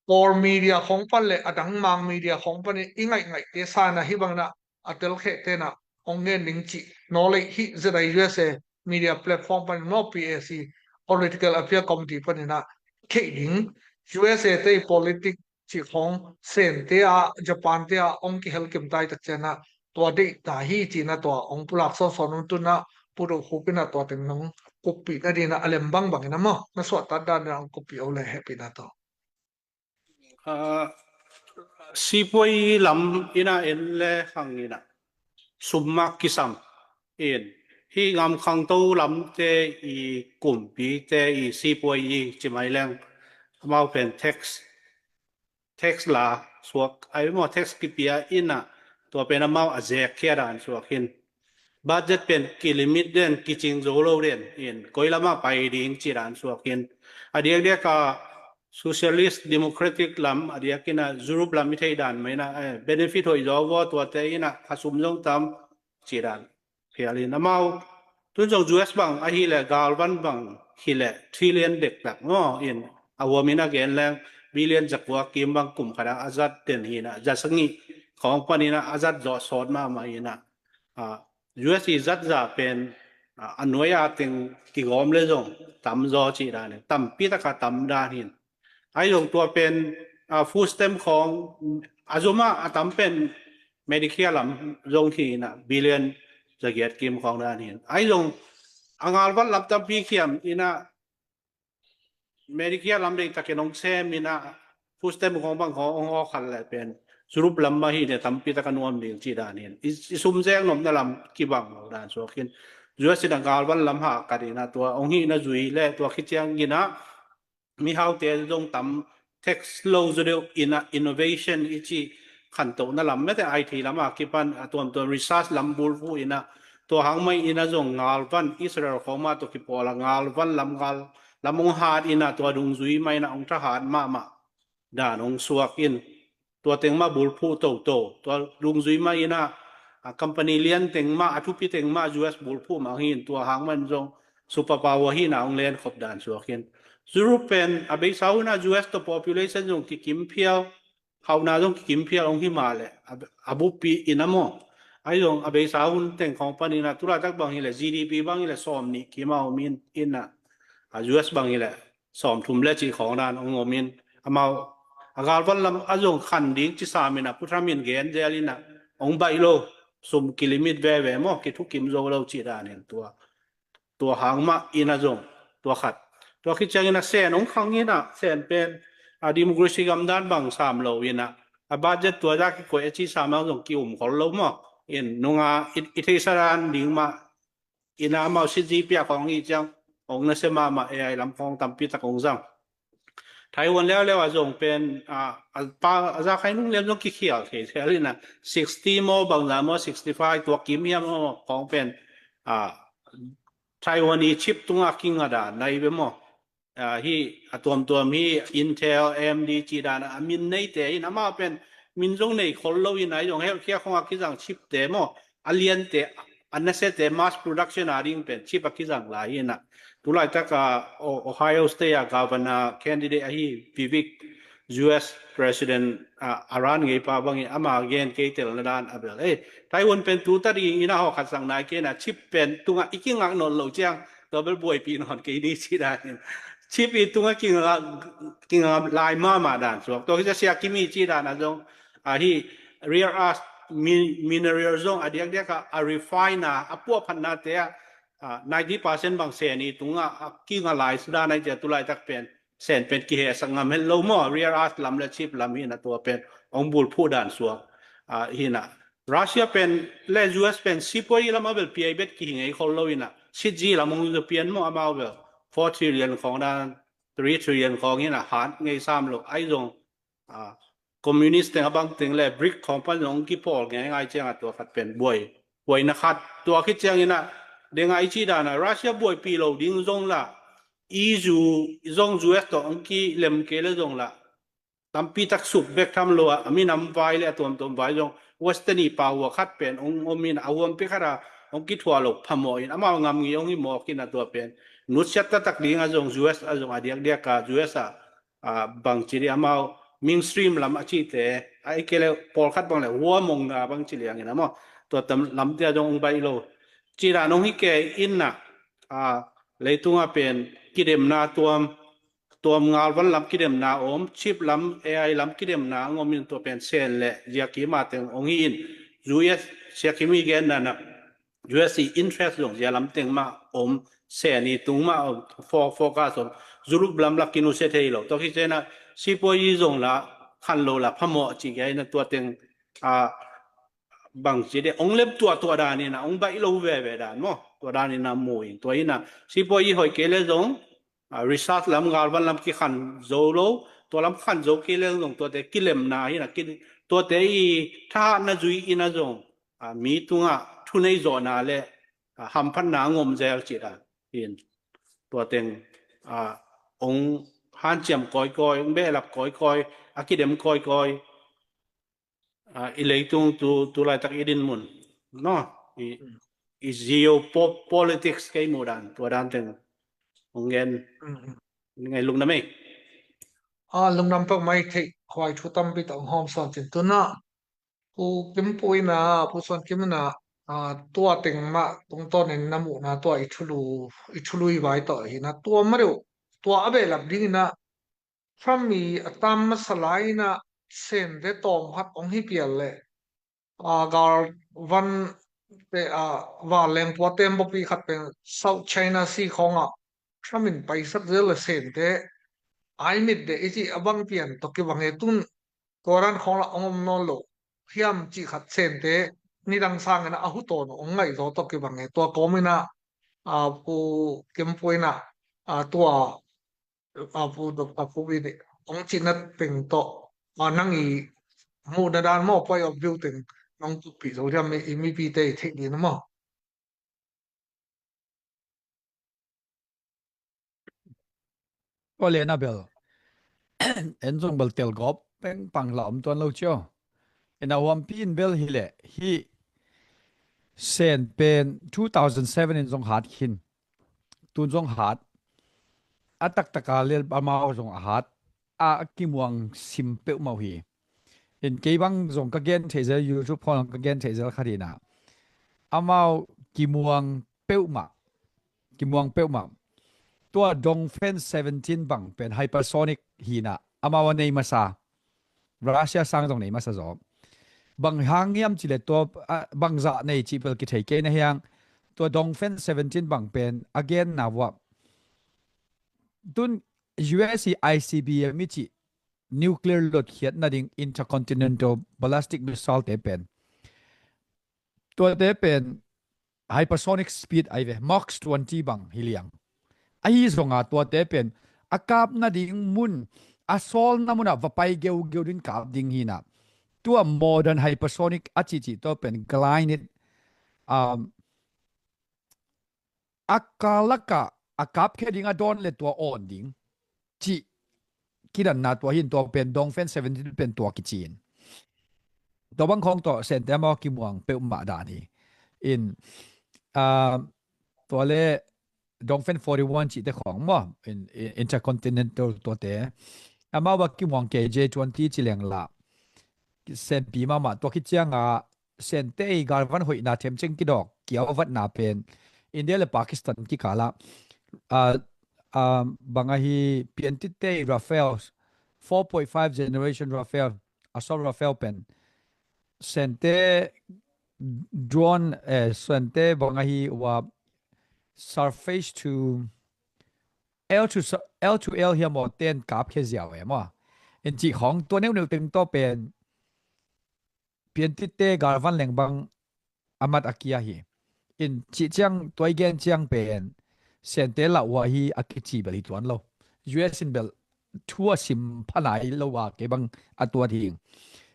Kawl media khawng pan le a dang Mang media khawng pan in i ngaih ngaih te san a hih bangin a a telkheh ten a ong ngen ding cih naw lei hih Z I U S A media platform pan in maw, P A C, Political Affairs Committee pan in a kheih ding. U S A te i politic cih khawng Sen te a, Japan te a ong kihel kim tai tak cian a, tua deih ta hi ci na tua ong pulak sawnsawn un tun a, pu do khop in a tua teng nong kuppih na ding a, a lem bangbang in a maw, na suahtak dan in a ong kuppih o le hehpihna tawh. Ah, sipuai lam in a en le hang in a sum mah kisam in, hih ngam khangto lamte i kumpi te i sipuai i ci mai leng, amau pen tax, tax la suak ai maw, tax kipia in a, tua pen amau a zek khia dan suak hin. Budget pen kilimit den, kicing zo lo den in, koi lamah pai ding ci dan suak hin. A diakdiak a socialist democratic lam, a diakin a Europe lam i theih dan mai na, eh, benefit hoih zaw vaw tuate in a, a sum zong tam ci dan phial in. Amau tun zong U S bang ahih leh galvan bang hi leh trillion dektak maw in, a huam in a gen leng billion zakua kim bang kum khat a a zat den hi na, za sangih khawng pan in a a zat zawh sawt mahmah in a, ah, U S i zat za pen, ah, a nuai a teng kigawm le zong tam zaw cih dan in, tampi taka tam dan hin. Ai zong tua pen, ah, food stamp khawng a zum a a tam pen Medicare lam zong hi in a billion zagiat kim khawng dan hin. Ai zong a ngalvat lam tampi khiam in a Medicare lam deihtakin hong sem in a food stamp khawng bang khawng hong hawk khat le pen Europe lam mah hi ne tampi taka nuam ding ci dan hin. I, i sum zek nopna lam kibang lo dan suak hin. U S in a galvan lam hah kat in a tua hong hihna zui le tua khit ciangin a mihaute zong tam tax lo zaw deuh in a innovation i ci khantohna lam mete, I T lam a kipan a tuamtuam research lam bulphuh in a, tua hang mah in a zong ngalvan Israel khawng mah tawh kipawl a ngalvan lam ngal lam hong hat in a, tua dungzui mah in a hong thahat mahmah dan hong suak in, tua teng mah bulphuh toto, tua dungzui mah in a, a company lian teng mah, a thupi teng mah U S bulphuh mah hi in, tua hang mah in zong superpower hi in a hong lenkhop dan suak in. Europe pen a beisa hun a U S tawh population zong kikim phial, hauhna zong kikim phial hong hi mah leh, a, a buppi in a maw. Ahi zong a beisa hun teng khawng pan in a, tulaitak bang hi leh G D P bang hi leh sawm nih kim a om in, in a, a U S bang hi leh sawm thum le cih khawng dan hong om in, amau a galvan lam a zong khan ding ci sam in a, Pu Trump in gen zel in a, hong baih lo, sum kilimit veve maw, kithukim zo lo cih dan in tua, tua hang mah in a zong, tua khat. Tua khit ciangin a Sen hong khang in a, Sen pen a democracy gam dan bang sam lo in a, a budget tua za kikoih a ci sam a zong ki-um khol lo maw. In nunga i, i theihsa dan ding mah in a, amau sitzi piak khawng hi ciang hong nasia mahmah, A I lam khawng tampi tak hong zang. Taiwan leuleu a zong pen a, a pa a za khai nung liam zong kikhial thei thei in a, sixty maw bang za maw, sixty five tua kim hiam maw khawng pen a, Taiwan i chip tunga kinga dan nai ve maw. A, hi a tuamtuam hi Intel, A M D ci dan a min neite in, amau pen min zong nei khol lo in a, zong healthcare khawng a kizang chipte maw, a liante, a nasiate mass production a ding pen chip a kizang lai in a. Tulaitak a O-, Ohio State a governor candidate ahi Vivek, U S president a, a ran ngei pa bangin ama gen kei telna dan a bel. Eh, Taiwan pen tu ta ding in a haw khat sang nai kei in a, chip pen tunga i kingak nawn lo ciang tua bel buaipi nawn kei ni ci dan in. Chip i tunga kingak, kingak lai mahmah dan suak. Tua hi cia Sia Kimi ci dan a zong a hi rare earth min-, mineral zong a diakdiak a, a refine a, a puahphatnate a, a, ninety percent bang Sen i tunga a kinga lai sudan a hi cia tulaitak pen Sen pen kihehsak ngam het lo maw, rare earth lam le chip lam hi in a, tua pen hong bulphuh dan suak a, hi in a. Russia pen le U S pen sipuai lam a bel piai bet kihing ei khol lo in a, sitzi lam hong zapian maw, amau bel four trillion khawng dan, three trillion khawng hi in a, hat ngei sam lo. Ahi zong a, communist teng a bang teng le BRIC khawng pan zong kipawl ngeingai ciang a, tua khat pen buai, buaina khat. Tua khit ciang in a, deng a i ci dan a Russia buaipi lo ding zong la, E U zong U S tawh hong kilem kei le zong la, tampi tak sup bek tham lo a, a minam vai le a tuamtuam vai zong Western i pau a khat pen hong om in a, huampi khat a hong kithuah lo phamawh in, amau ngam ngi hong hi mawk in a, tua pen nutsiat taktak ding a zong U S a zong a diakdiak a, U S a a, bangci di amau mainstream lam a cihte, a i kei le pawlkhat bang le huamong a bangci liangin a maw, tua tam lamte a zong hong baih lo. Ci dan hong hi kei in a, a, leitunga pen kidemna tuam, tuam ngalvan lam kidemna om, chip lam, A I lam kidemna hong om in, tua pen Sen le Sia Kimi teng hong hi in, U S Sia Kimi gen dan a, U S i interest zong zia lam teng mah om, Sen i tung mah om, fo-, focus om, Europe lam la kinusia thei lo. Tua khit ciang a sipuai i zong la khan lo la phamawh cih kei in a, tua teng a, bangci de hong lem tua, tua dan in a hong baih lo veve dan maw. Tua dan in a mu in, tua in a sipuai i hoih kei le zong a, research lam, galvan lam kikhan zo lo, tua lam khan zo kei le zong tuate kilemna hi in a, ki-, tuate i thahatna zui in a zong a, mi tungah thunei zawhna le a, hamphatna a ngom zel cih dan in, tua teng a, hong hanciam kawikawi, hong behlap kawikawi, a kidem kawikawi. A, i leitung tu, tu laitak i dinmun, no? I, i geopolitics kei muh dan, tua dan teng hong gen. Ngai lungdam ei. A, lungdam pek mai thei, huai thu tampi tak hong hawm sawn cin. Tuna Pu Kim Pu in a, Pu Suan Kim in a, a, tua teng mah tungtawnin na muhna, tua i thulu, i thulu i vai tawh hi na, tua ma deuh, tua a behlap ding in a, Trump i a tam masa lai in a, Sente tawm khat hong hi pial le, a, galvan te, a, vanleng tua tembaw pi khat pen South China Sea khawngah Trump in paisak zel le Sente ai mit de i cih a bang pian tawh kibang e, tun tua dan khawng lah hong om nawn lo hiam cih khat Sente nidang sangin a hu tawn hong ngaih zaw tawh kibang e. Tua kawm in a, a, Pu Kim Pu in a, a, tua, a, Pu Dr. Pu Wi nih hong cihna teng tawh, a, nang i muhna dan maw, point of view teng nong tukpih zo diam, i mipite i theih ding maw? Tua le na bel en zong bel telgawp peng pang la om tuan lo cio. En a huampi in bel hi leh hi Sen pen two thousand seven in zong hat khin. Tun zong hat. A taktaka le amau zong a hat. A kimuang sim peuhmah uh hi. In kei bang zong ka gen theih zel, YouTube khawng ka gen theih zel khat hi na. Amau kimuang peuhmah. Kimuang peuhmah. Tua Dongfeng seventeen bang pen hypersonic hi na. Amau a nei masa. Russia sang zong nei masa zaw. Bang hang hiam cih leh tua, ah, bangzah nei cih bel kithei kei na hiang. Tua Dongfeng seventeen bang pen a genna uah tun U S i I C B M i cih nuclear lotkhiat nading intercontinental ballistic missile te pen, tuate pen hypersonic speed ai ve, Mach twenty bang hi liang. Ahi zonga tuate pen a kap nading mun, a sawlna munah va pai geugeu din kap ding hi na. Tua modern hypersonic a cihcih tua pen glide it, um, a kalaka a kapkhia ding a dawn le tua awn ding cih kidanna tua hi in, tua pen Dongfeng seventeen pen tua kici in. Tua bang khawng tua Sente amau kimuang peuhmah dan hi in, ah, tua le Dongfeng forty-one cihte khawng maw, in, in intercontinental tuate. Amau a kimuang K J twenty ci leng la Senpi mahmah, tua khit cianga Sente i galvan hoihna themcing kidawk kiauvatna pen India le Pakistan kikala, ah, ah, bang ahi, piantitte i Rafale, four point five generation Rafale, assault Rafale pen Sente drone, eh, Sente bang ahi ua surface to air to su-, air to air hiam aw, ten kapkhia ziau e maw. In cih khawng tua neuhneuh teng tawh pen piantitte galvan leng bang a mat a kia hi. In cih ciang tua i gen ciang pen Sente lauhuai hi a kici bel hi tuan lo. U S in bel thu a sim pha nai lo a, kei bang a tuat hi.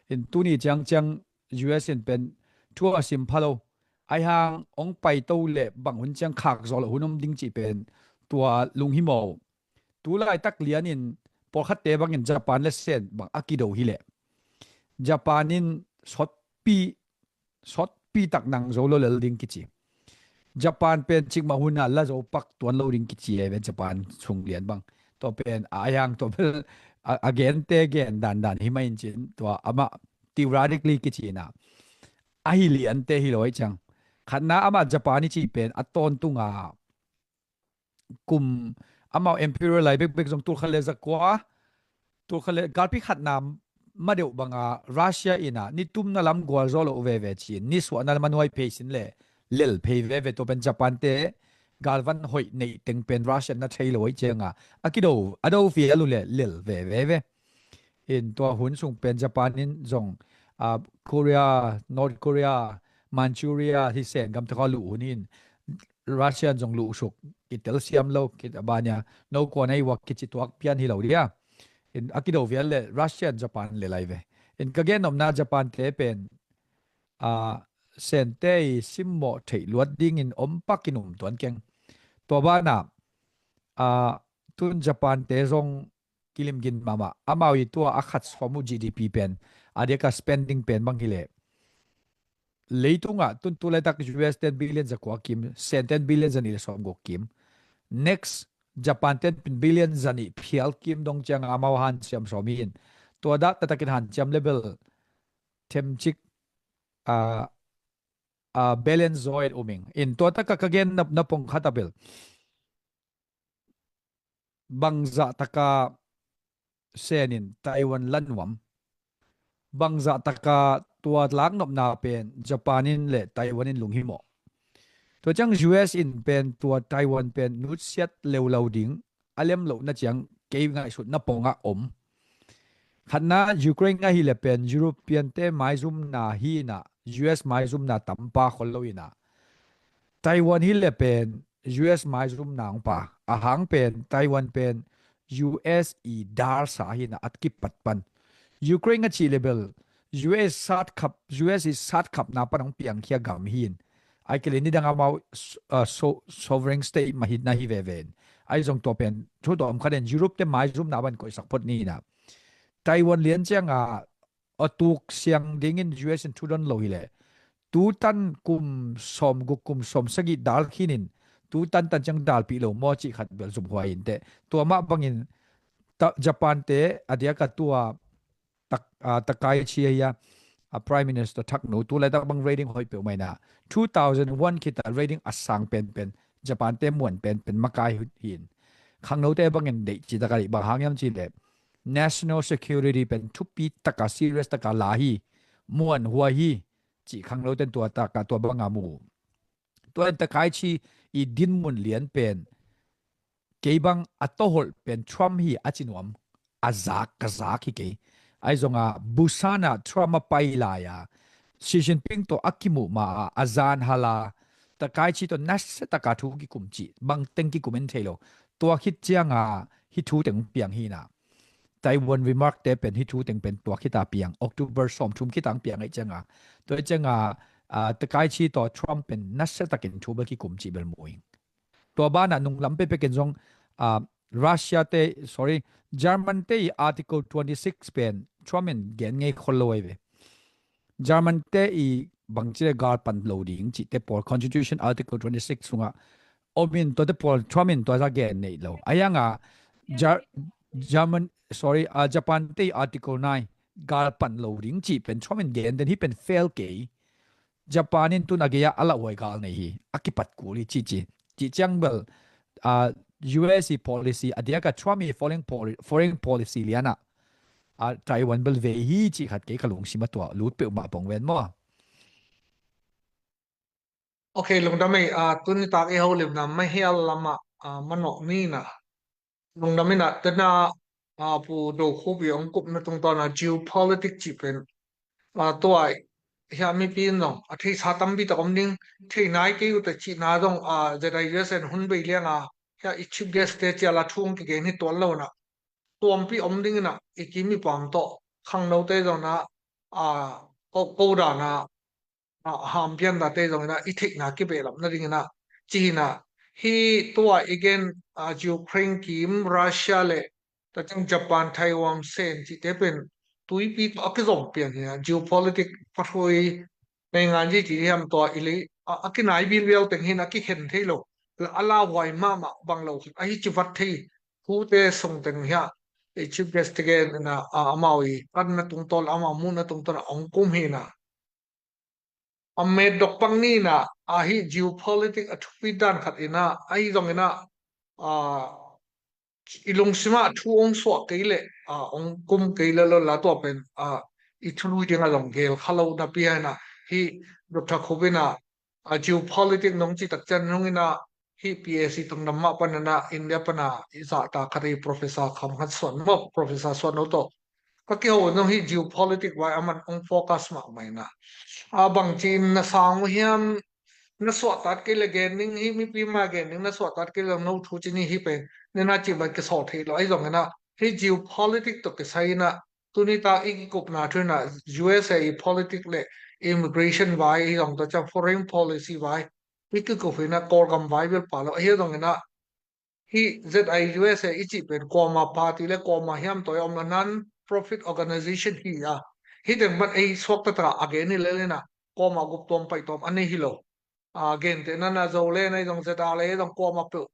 In tuni ciang ciang U S in pen thu a sim pha lo. Aihang hong paito le bang hun ciang khak zawh loh hun om ding cih pen tua lunghimawh. Tu laitak lianin pawlkhatte bangin Japan le Sen bang a kido hi leh Japan in sawtpi, sawtpi tak nang zo lo lel ding kici. Japan pen cikmah hunah la zo pak tuan lo ding kici e ve, Japan sung lian bang. Tua pen a yang tua bel a, a gente gen dandan hi mah in cin, tua amah theoretically kici na. Ahi liante hi lo ahi ciang. Khatna amah Japan i cih pen a tawntunga kum amau emperor lai bekbek zong tulkhat le zakua, tulkhat le galpi khatna madeuh banga Russia ina nitumna lam gualzawh loh veve cin, nisuahna lam a nuai phei sin le lel phei veve. Tua pen Japan te galvan hoih neih teng pen Russia na thei lo ahi cianga a kido, a do fial uh le lel veveve. In tua hun sung pen Japan in zong, ah, Korea, North Korea, Manchuria hi Sen gam tawh a luh hun in Russia in zong luh suk, kitel siam lo, kit a bania no kuan ei wak kici tuak pian hi lo dia. In a kido vial le Russia in Japan le lai ve. In ka gen nopna Japan te pen, ah, Sente i simmawh theih luat dingin om pakin um tuan keng. Tua bana, ah, tun Japan te zong kilimgin mahmah. Amau i tua a khat sawm uh G D P pen a diaka spending pen bang hi leh, leitungah tun tu laitak U S ten billion zakua kim, Sen ten billion zanih le sawmguk kim. Next, Japan ten billion zanih phial kim dong cianga amau hanciam sawm hi in. Tua dah taktakin hanciam level themcik, ah, ah, balance zaw et uming. In tua taka ka gen na, na pong khat a bel bangzah taka Sen in Taiwan la nuam, bangzah taka tua laknopna pen Japan in le Taiwan in lunghimawh. Tua ciang U S in pen tua Taiwan pen nutsiat leuleu ding a lem lohna ciang kei ngaihsutna pongah om. Khatna Ukraine ahih leh pen European te maizumna hi inah, U S maizumna tampa khol lo inah. Taiwan hi leh pen U S maizumna hong pa. A hang pen Taiwan pen U S i darsa hi inah a kipat pan. Ukraine a cih leh bel US sat khap, US i sat khapna pan hong piangkhia gam hi in. Ai kei le nidang amau, uh, so, sovereign state mah hi na hi veve in. Ai zong tua pen thu tawm khat in Europe te maizumna ban koihsak phot ni na. Taiwan lian cianga a tuk siang dingin US in thu don lo hi le. Tu tan kum sawmguk kum sawmsagih dal khin in tu tan tan ciang dalpih lo maw cih khat bel zumhuai in teh. Tua mah bangin ta, Japan te a diaka tua tak, ah, Takaichi ahi a, a Prime Minister thak nu tu laitak bang rating hoih peuhmah ina two thousand one khita rating a sang penpen Japan te muan penpen makai hi in khangnote bangin deih ci taka bang hang hiam ci le national security pen thupi taka serious taka la hi muan huai hi cih khangnote tua taka tua banga mu. Tua in Takaichi i dinmun lian pen kei bang a toholh pen Trump hi a ci nuam a zak ka zak hi kei. Ai zonga Busan a Trump a pai lai a Xi Jinping tawh a kimuh ma a a zan hala Takaichi tawh nasia taka thu kikum cih bang teng kikum in thei lo. Tua khit cianga hi thu teng piang hi na. Taiwan remark te pen hi thu teng pen tua khita piang October sawmthum khitang piang ai cianga. Tua cianga, ah, Takaichi tawh Trump pen nasia takin thu bel kikum cih bel mu ing. Tua bana nunglam pepek in zong, ah, Russia te, sorry, German te i Article twenty six pen Trump in gen ngei khol lo ai ve. German te i bangci le gal pan lo ding cih te pawl Constitution Article twenty six sunga om in tua te pawl Trump in tua za gen nei lo. Ayanga Ger-, German, sorry, ah, Japan te i Article nine gal pan lo ding cih pen Trump in gen den hi pen fail kei. Japan in tun a gei a a lauhuai gal nei hi a kipat kul hi ci ci. Ci ciang bel, ah, U S i policy a diaka Trump i foreign poli-, foreign policy liana, ah, Taiwan bel vei hi ci khat kei ka lungsim a tua lut peuhmah pong ven maw? Ok, lungdam ei, ah, tuni tak i holimna mahial lama, ah, manawh mi na. Lungdam ina tena, ah, Pu Do Khup i ong kupna tungtawna geopolitic cih pen, ah, tua hia mipi in zong a theisa tampi tak om ding, thei nai kei uh ta cihna zong, ah, Z I U S N hun bei lianga hia i chief guest te cia la thu ong kigen hi tuan lo na. Tuampi om ding ina i kim i pam tawh khangnote zong na, ah, ko, ko dana, ah, hampian date zong ina i theihna kibehlap nading ina ci hi na. Hi tua i gen, ah, Ukraine kim, Russia le ta ciang Japan, Taiwan, Sen cihte pen tuipi tawh a kizom pian hi na. Geopolitic pahrui nei ngan ci ci hiam tua i lei, ah, a kinai bilbial teng hi na kikhen thei lo. A lauhuai mahmah bang lo khat a hi ci vat thei thute sung teng hia i chief guest te gen ina, ah, amau i kanna tungtawn amau muhna tungtawn a ong kum hi na. A met dok pang ni na, a hi geopolitic a thupi dan khat ina, ahi zong ina, a, i lungsima thu ong suah kei le, a, ong kum kei le lo la tua pen, a, i thului dinga zong gel kha lo napi a ina, hi Doctor Khup ina, a, geopolitic nong ci tak cian nong ina, hi P A C tungdam mah pan ina, India pana i zahta khat i Professor Kham Khan Suan maw, Professor Suan no tawh ka kiho nong hi geopolitic vai aman ong focus mahmah ina. A bangci in na sang uh hiam, na suahtat kei le gen ding hi mipi ma gen ding na suahtat kei le no thu ci ni hi pen. Nina ci ban kisawl thei lo ahi zong ina. Hi geopolitic tawh kisai ina. Tuni ta i kikupna thu ina U S A i politic le immigration vai hi zong tawh ciang foreign policy vai. I kikup ina Kawlgam vai bel pa lo ahi zong ina. Hi Z I U S A i cih pen kuama party le kuama hiam tawh a om lo non-profit organization hi a. Hi teng man ei suak taktak a gen hi lel ina kuama gup tuam paih tuam a nei hi lo. A, gente na na zo le na i zong Z R le zong kuama peuh.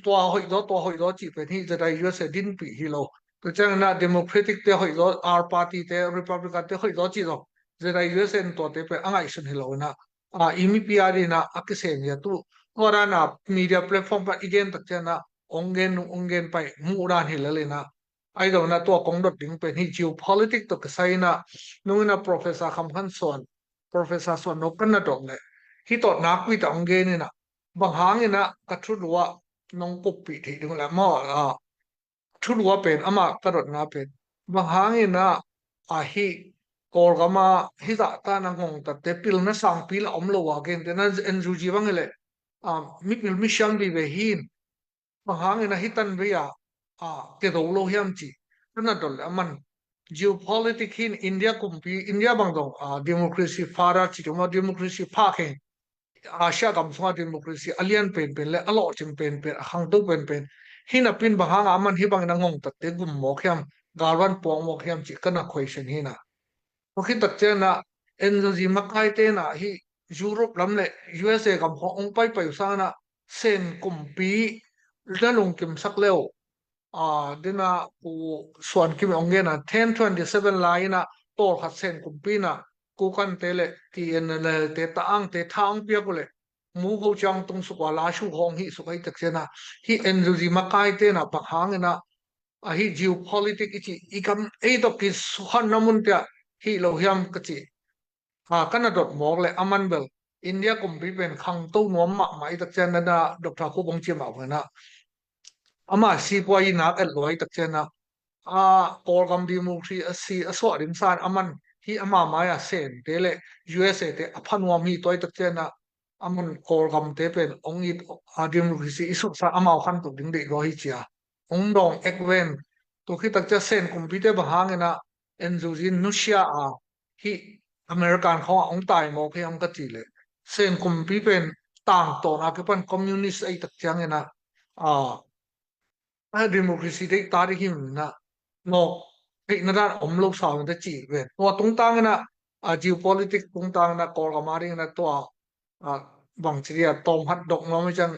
Tua hoih zaw, tua hoih zaw cih pen hi Z I U S A dinpih hi lo. Tua ciang ina Democratic te hoih zaw, R party te, Republican te hoih zaw cih zong Z I U S A in tuate pen a ngaihsun hi lo ina. A, i mipi a dina a kisem hi a tu. Tua dana media platform pan i gen tak ciang ina ong gen nung ong gen pai muh dan hi lel ina. Ahi zong ina tua kong dot ding pen hi geopolitic tawh kisai ina nung ina Professor Kham Khan Suan, Professor Suan no kan na dot le. Hi tawh nakpi ta ong gen ina. Bang hang ina ka thulu a nong kuppih theih ding le maw, a, thulu a pen ama ka dotna pen. Bang hang ina a hi Kawlgam a hi zahta na ngongtatte pilna sangpi la om lo a gente na N U G bang hi le, a, mipil misiam vive hi in. Bang hang ina hi tan vei a, a, ke zo lo hiam ci. Kan na dot le aman geopolitic hin India kumpi, India bang dong, ah, democracy father ci dong, democracy phak hi. Asia gam sunga democracy a lian penpen le a lawhcing penpen, a khangto penpen. Hi napin bang hanga aman hi bangin a ngongtatte gum mawk hiam, galvan puak mawk hiam cih ka na question hi na. Tua khit tak ciangin ah N U G makaite in ah hih Europe lam le U S A gam khawng hong paipai uh sangin ah Sen kumpi na lungkimsak le uh. Ah, dena Pu Suan Kim hong gen a, ten twenty seven lai in ah tawlkhat Sen kumpi in ah Kokante le T N L te, Taangte tha hong piak uh leh, mu ho ciang tung suk uh a, la suk hong hih suk ahih tak ciangin ah, hih N U G makaite in ah bang hangin ah, a hih geopolitic i cih, i gam ei tawh kisukhanna munte ah hih lo hiam ka cih. Ah, ka na dot mawk le aman bel India kumpi pen khangto nuam mahmah ahih tak ciangin ah, Doctor Khup hong ci mah bangin ah, ama sipuai i nak et lua ahih tak ciangin ah, ah, Kawlgam democracy a suah ding san aman hih ama mai-a Sente le U S A te a pha nuam hi. Tua ahih tak ciangin ah aman Kawlgamte pen hong it, ah, democracy i suah san amau khantoh ding deih lua hi ci a, hong dawng ek ven. Tua khit tak ciang Sen kumpite bang hangin ah N U G nusia a, hih American khawng ah hong tai mawk hiam ka cih leh, Sen kumpi pen tangtawn a kipan communist ahih tak ciangin ah, ah, a democracy deih ta ding hi manin ah, nawk theihna dan om lo sa uh te cih ven. Tua tungtangin ah, ah, geopolitic tungtangin ah Kawlgam a dingin ah tua, ah, bangci dia tawm hat dok nuam hi ciang,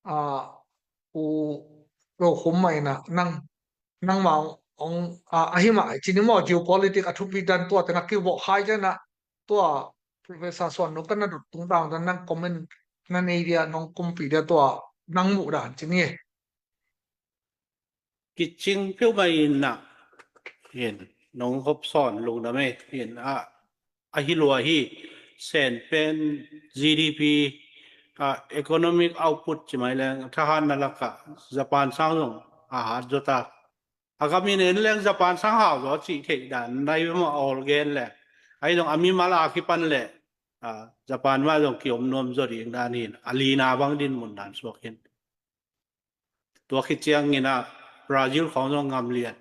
ah, Pu Lo Khum mah in ah nang, nangmah hong, ah, ahi mah ci ni maw, geopolitic a thupi dan tua teng a kivawh khai ciangin ah, tua Professor Suan Nung ka na dot tungtang dan nang comment, nang idea, nong kumpi dia tua nang muh dan ci ni. Kicing peuhmah in ah, in nong hop sawn lungdam e, in ah, ahi lua hi. Sen pen G D P, ah, economic output ci mai leng thahatna lakah Japan sang zong a hat zaw ta. A gam in en leng Japan sang hau zaw cih theih dan nai maw, a ol gen leng. Ahi zong a mimal a kipan leh, ah, Japan mah zong kiom nuam zaw ding dan hi in, a lina bang dinmun dan suak hi in. Tua khit ciangin ah Brazil khawng zong ngam lian.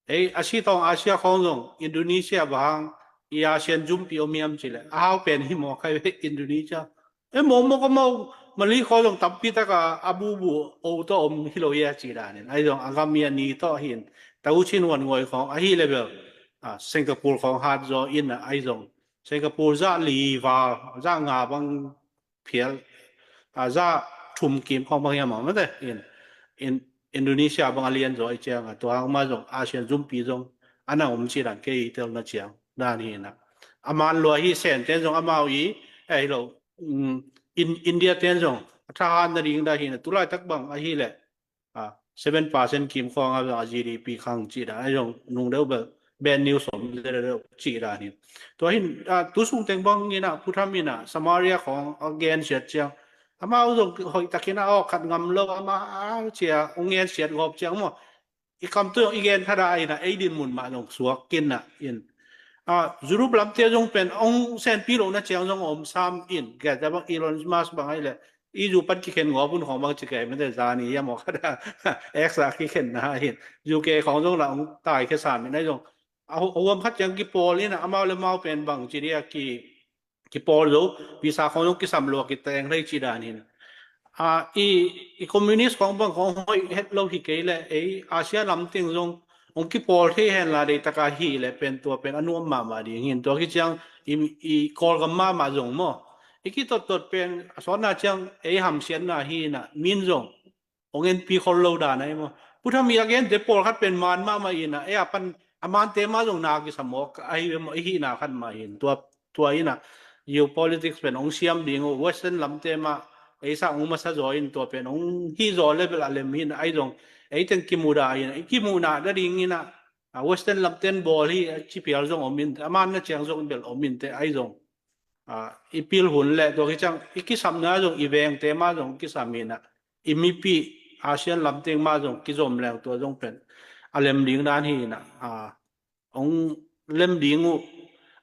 Ei, a si tawng Asia khawng zong, Indonesia bang hang, i Asian zumpi om hiam cih leh, a hau pen hi mawk hi ve Indonesia. Ei, mawk mawk a mau, Malay khawng zong tampi taka a bubu o tawh om hi lo ia cih danin. Ahi zong a gam i a ni tawh hi in, ta u cin wan ngoi khawng, ahi level, ah, Singapore khawng hat zaw in ah, ahi zong Singapore zah li val, zah nga bang phial, a, zah thum kim khawng bang hiam a mate in, in Indonesia bang a lian zaw i ciang a, tua hang mah zong Asian zumpi zong a na om ci dan kei telna ciang dan hi in ah. A man lua hi Sen ten zong amau i, eh, hi lo, um, in, India ten zong a thahat nading dan hi in ah, tulaitak bang ahi leh, ah, seven percent kim khawng a, a G D P khang cih dan, ahi zong nung deuh bel bad news om deuh deuh cih dan hi. Tua hi in, ah, tu sung teng bang in ah, Pu Tham in ah Samaria khawng a gensiat ciang, amau zong hoih takin ah, aw, khat ngam lo, amah a cia hong gensiat gawp ciang maw, i kam tu i gen thadah in ah, ei dinmun mah zong suak kei in ah in. Ah, Europe lamte zong pen hong senpi lohna ciang zong om sam in, gel ta bang Elon Musk bang ahi leh, i zu pan kikhen ngawp un khawng bang ci kei mate, zani hiam aw khat a X a kikhenna hi in. U K khawng zong lah hong taikhia sam in, ahi zong a hu-, a huam khat ciang kipawl in ah, amau le amau pen bang ci dia ki, kipawl zo, visa khawng zong kisam lua, kiteng hlei ci dan hi in. A, i, i communist khawng bang khawng hoih het lo hi kei leh, ei, Asia lam teng zong hong kipawl thei hen la, deitaka hi leh pen tua pen a nuam mahmah ding hi in. Tua khit ciang i, i Kawlgam mahmah zong maw, i kitottot pen a sawtna ciang ei hamsiatna hi in ah, min zong hong enpi khol lo dan ahi maw. Pu Tham i a gente pawlkhat pen man mahmah in ah, ei a pan a mante mah zong na kisa mawk ahi ve maw, i hihna khat mah hi in. Tua, tua in ah geopolitics pen hong siam ding uh, Western lamte mah ei sang hong masa zaw in, tua pen hong hih zaw level a lem hi in, ahi zong ei teng kimudah in ah, i kimuhna nading in ah, a, Western lamten bawl hi, a, ci phial zong om in, a manna ciang zong bel om in teh, ahi zong, a, i pil hun le tua khit ciang i kisapna zong, i vengte mah zong kisam in ah, i mipi Asian lamteng mah zong kizom leng, tua zong pen a lem ding dan hi in ah, a, hong lem ding uh.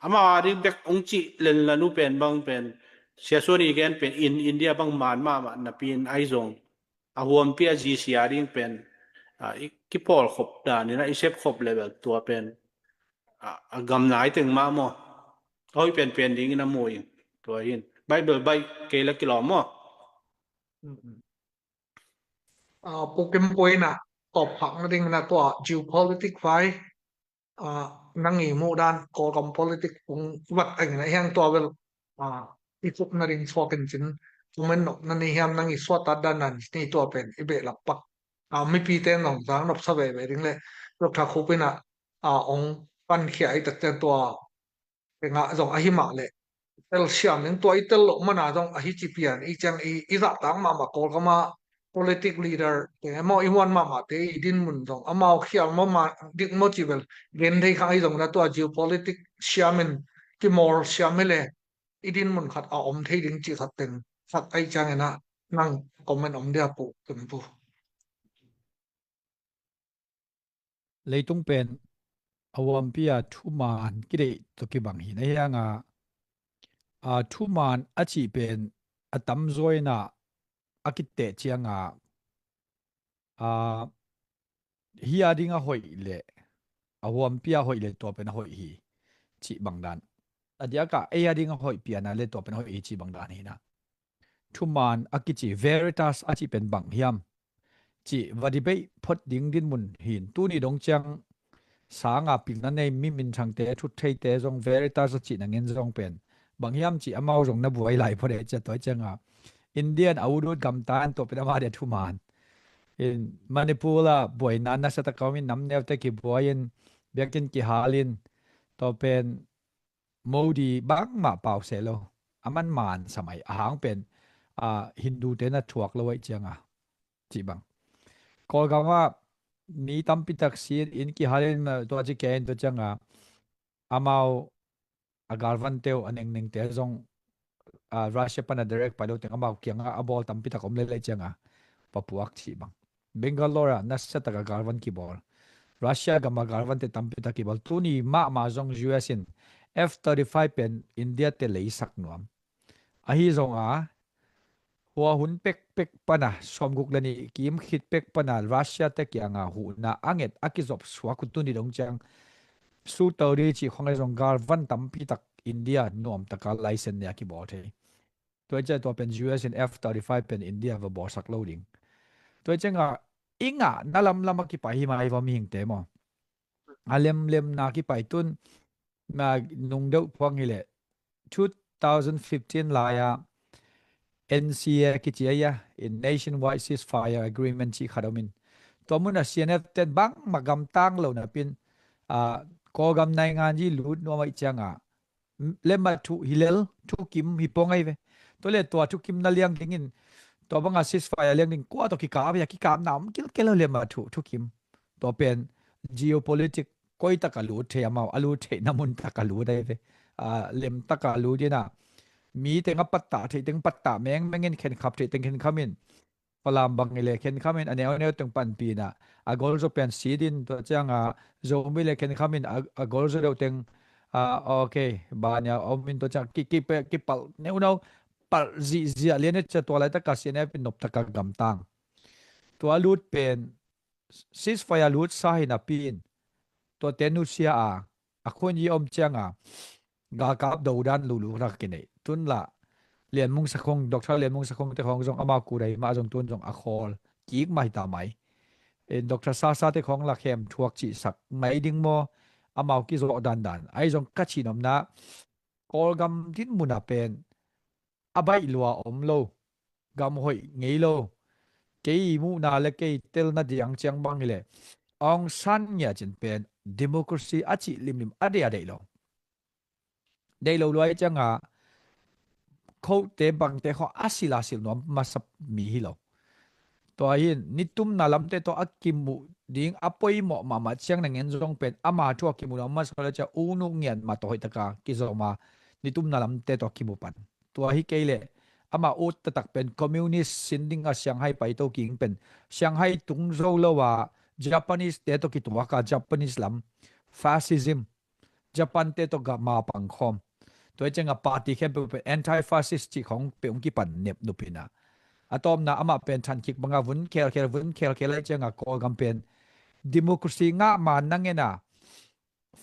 Amau a ding bek hong cih lenlan uh pen bang pen, Sia Suan i gen pen in, India bang man mahmah napi in, ahi zong a huampi a G C a ding pen, a, i kipawlkhop dan in ah, i sepkhop level tua pen a, a gam nai teng mah maw? A hoih penpen dingin a mu in. Tua hin Bible baih kei la kilawm maw? Ah, pukim puina tawp phak nading na tua geopolitic vai, ah, nang i muh dan Kawlgam politic pung vat a ing na hiang tua bel, ah, i kup nading suak in cin, comment nop na ni hiam, nang i suat at dan nan ni tua pen i behlap pak. Ah, mipi ten nong zang nop sa veve ding le Doctor Khupina, ah, ong pankhia i takte tua tengah zong ahi mah leh tel siam in tua i tel loh mana zong ahi ci pian i ciang i, i zahtak mahmah Kawlgama politic leader te maw i muan mahmahte i dinmun zong amau khial maw ma dik maw ci bel gen thei khang ahi zong na tua geopolitic siam in kimawl siam hi le i dinmun khat a om thei ding ci khat teng khat ahi ciangin ah nang comment om dia pu tum pu. Leitung pen a huampi a thuman kideih tawh kibang hi na hiang a, a thuman a cih pen a tamzaw in ah a kiteh ciang a, a hi a ding a hoih leh a huampi a hoih leh tua pen a hoih hi cih bang dan. A diak a ei a ding a hoih pian a leh tua pen a hoih hi cih bang dan hi na. Thuman a kici veritas a cih pen bang hiam cih va debate phot ding dinmun hin tuni dong ciang sanga pilna nei mi minthangte thuttheite zong veritas a cih na ngen zong pen bang hiam cih amau zong na buai lai phot e cia tua cianga Indian a udut gamtan tua pen ama dia thuman. In Manipur a buaina nasa tak a om in nam neute kibuai in biakinn kihal in tua pen Modi bangmah pau seh lo. A man man samai a hang pen a Hindu te na thuak lo aih cianga cih bang. Kawlgam ah mi tampi tak si in kihal in tua ci kei in tua cianga amau a galvan teu a nengneng te zong a Russia pan a direct pai lo teng amau kianga a bawl tampi tak om lelei cianga papuak cih bang. Bangalore ah nasa tak a galvan kibawl. Russia gam a galvan te tampi tak kibawl. Tuni mahmah zong U S in F thirty-five pen India te leisak nuam. Ahi zong a hua hun pekpek pana sawmguk le nih kim khit pek pana Russia te kianga huhna a nget a kizop suak uh tuni dong ciang Su thirty cih khong ahi zong galvan tampi tak India nuam taka license nia kibawl thei. Tua ciang tua pen U S in F thirty-five pen India va bawlsak lo ding. Tua cianga i ngah na lamlam a kipai hi mai va mihingte maw? A lemlemna kipai tun na nung deuh phuang hileh two thousand fifteen lai-a N C A kici ahi a in Nationwide Ceasefire Agreement cih khat om in tua mun a C N F ten bangmah gamtang lo napin a Kawlgam naingan ji lut nuam aih cianga lemah thuh hilel thukim hi pong ahi ve. Tua le tua thukim na liang dingin tua banga ceasefire liang ding kua tawh kikap hi a kikapna om kilkel lo lemah thuh thukim. Tua pen geopolitic koi taka lut thei amau a lut theihna mun taka lut ahi ve. A lem taka lut ina mi teng a pattah theih teng pattah mengmengin khenkhap theih teng khenkham in Falam bang i le khenkhamin a neuneu teng panpina a golzaw pen sidin tua cianga Zomi le khenkhamin a golzaw deuh teng a ok bania omin tua ciang kipalh neuneu palh zihziah lian i cia tua laitaka C N F in noptaka gamtang. Tua lut pen ceasefire lut sa hi napi in tuate nusia a a khun yi om cianga galkap dodan lulu na ka kinei. Tunla Lian Mung Sakhong, Doctor Lian Mung Sakhong te khong zong amau kudai mah zong tun zong a khawl kik mah hita mai. Doctor Sasa te khong la khem thuak cihsak mai ding maw amau kizawh dandan. Ahi zong ka cih nopna Kawlgam dinmuna pen a baih lua om lo, gam hoih ngei lo. Kei muhna le kei telna diang ciang bang hileh Aung San ngiacin pen democracy a cih limlim a deih a deih lo. Deih lo luai cianga khote bangte khaw a sil a sil nuam masa mi hi lo. Tua hin nitumna lamte tawh a kimuh ding a poimawh mahmah ciang na ngen zong pen ama thu a kimuh nuam masa le cia unu ngian mah tawh hoihtaka kizawma nitumna lamte tawh kimu pan. Tua hi kei leh ama ut taktak pen communist sin dinga Shanghai paito king pen Shanghai tung zo lo a Japanese te tawh kituaka Japanese lam fascism Japan te tawh gama pangkhawm. Tua hi cianga party khempeuh pen anti-fascist cih khong peuh hong kipan nep nupina a tawpna amah pen thankik banga vun khelkhel vun khelkhel ahi cianga Kawlgam pen democracy ngah ma na ngena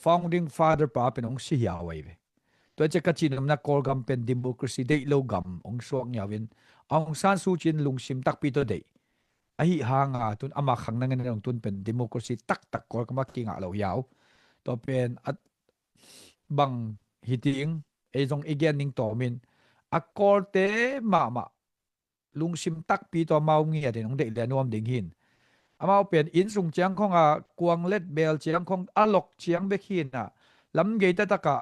founding father pa pen hong si hiau ahi ve. Tua ciang ka cih nopna Kawlgam pen democracy deih lo gam hong suak hiau in, Aung San Suu Kyi in lungsim takpi tawh deih ahi hanga tun ama khang nangen hong tun pen democracy taktak Kawlgam a kingah lo hiau. Tua pen a bang hi ding, ei zong i gen ning tawmin a Kawlte mahmah lungsim takpi tawh amau ngiatin hong deih le a nuam ding hin. Amau pen inn sung ciang khong a kuang let bel ciang khong a lok ciang bek hin a, lam gei taktakah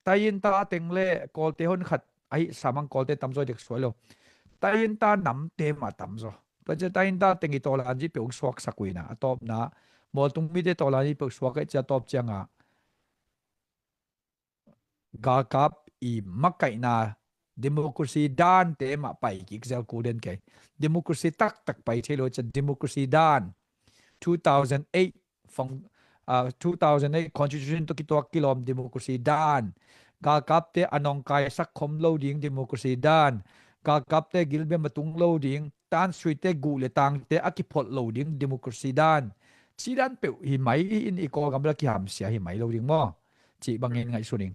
tainta teng le Kawlte hon khat ahi samang Kawlte tamzaw dek suai lo. Tainta namte mah tamzaw. Tua ciang tainta teng i tawlanzi peuh suaksak uh ina a tawpna, mualtung mite tawlanzi peuh suak ahi cia tawp cianga galkap i makaihna democracy dante mah pai kik zel kul den kei. Democracy taktak pai thei lo cia democracy dan two thousand eight fong, uh, two thousand eight constitution tawh kituak kilawm democracy dan. Galkapte a nongkai sak khom lo ding democracy dan. Galkapte gilbem a tung lo ding, tansuite guh le tangte a kiphot lo ding democracy dan. Ci dan peuh hi mai in i Kawlgam bel a kihamsia hi mai lo ding maw? Cih bangin ngaihsun ing.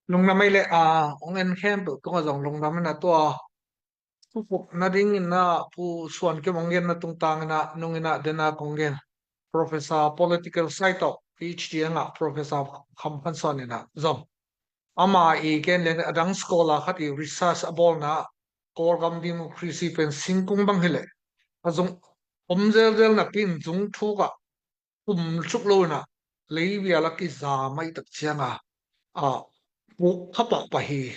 Lungdam ei le a ong en khempeuh tungah zong lungdam in a tua thukup nadingin a Pu Suan Kim ong genna tungtangin a nungin a dena kong gen Professor Political Science tawh PhD a ngah Professor Kham Khan Suan in a zong ama i gen le a dang scholar khat i research a bawlna Kawlgam democracy pen singkung bang hileh a zung om zelzel napi in zung thukah kum suk lo in a leivial a kizam ahi tak cianga a puk khapah pah hi.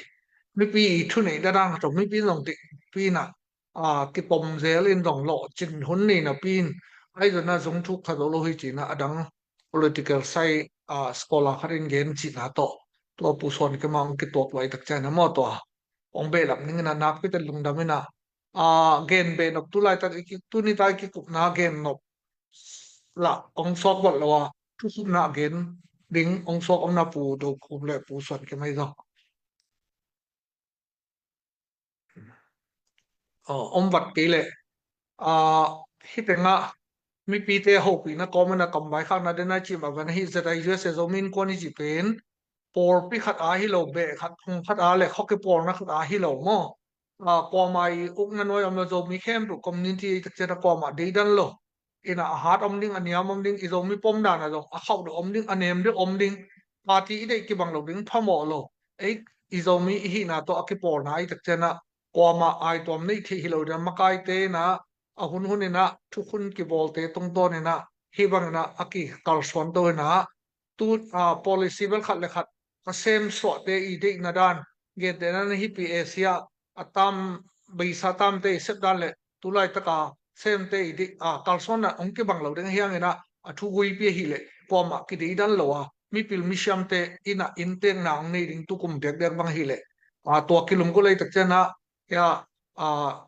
Mipi i thuneih dadang khat mipi zong tikpi in a a kitom zel in zong lawhcin hun nei napi in ahi zong a zung thuk kha zo lo hi cina a dang political science a scholar khat in gen cina tawh tua Pu Suan Kim a ong kituak lo ahi tak ciana maw tua ong behlap ning in a nakpite lungdam in a a gen behnop tu laitak i ki tuni ta i kikupna gen nop lah ong suak bawlh lo a thukupna gen ding ong suak omna Pu Do Khup le Pu Suan Kim ahi zong. Aw, om vat kei leh a hih tengah mipite hopihna kawmin a kamvaikhakna dena cih mah van ahi ZIUSA Zomi Innkuan i cih pen pawlpi khat a hi lo, beh khat phung khat a le khuakipawlna khat a hi lo maw? A, kuama i ukna nuai om lo, Zomi khempeuh community i tak ciana kuama deidan lo. Ina a hat om ding, a niam om ding, i Zomi pom dana zong a khauh deuh om ding, a nem deuh om ding. Party i deih kibang lo ding phamawh lo. Ei i Zomi i hihna tawh a kipawlna i tak ciana kuama aituam neih theih hi lo ding a makaite ina a hunhun ina thukhun kibawlte tungtawn ina hih bang ina a kikalsuan to ina tu, a, policy bel khat le khat a sem suahte i deihna dan, gentehna na hipi Asia a tam, beisa tamte i sep dan le tu laitaka semte i deih, a, kalsuanna hong kibang lo ding hiangina a thuguipi ahileh kuamah kidei dan lo a mipil misiamte ina inntekna hong nei ding tukum dekdek bang hileh, a, tua kilum gulei tak ciana, ya, a,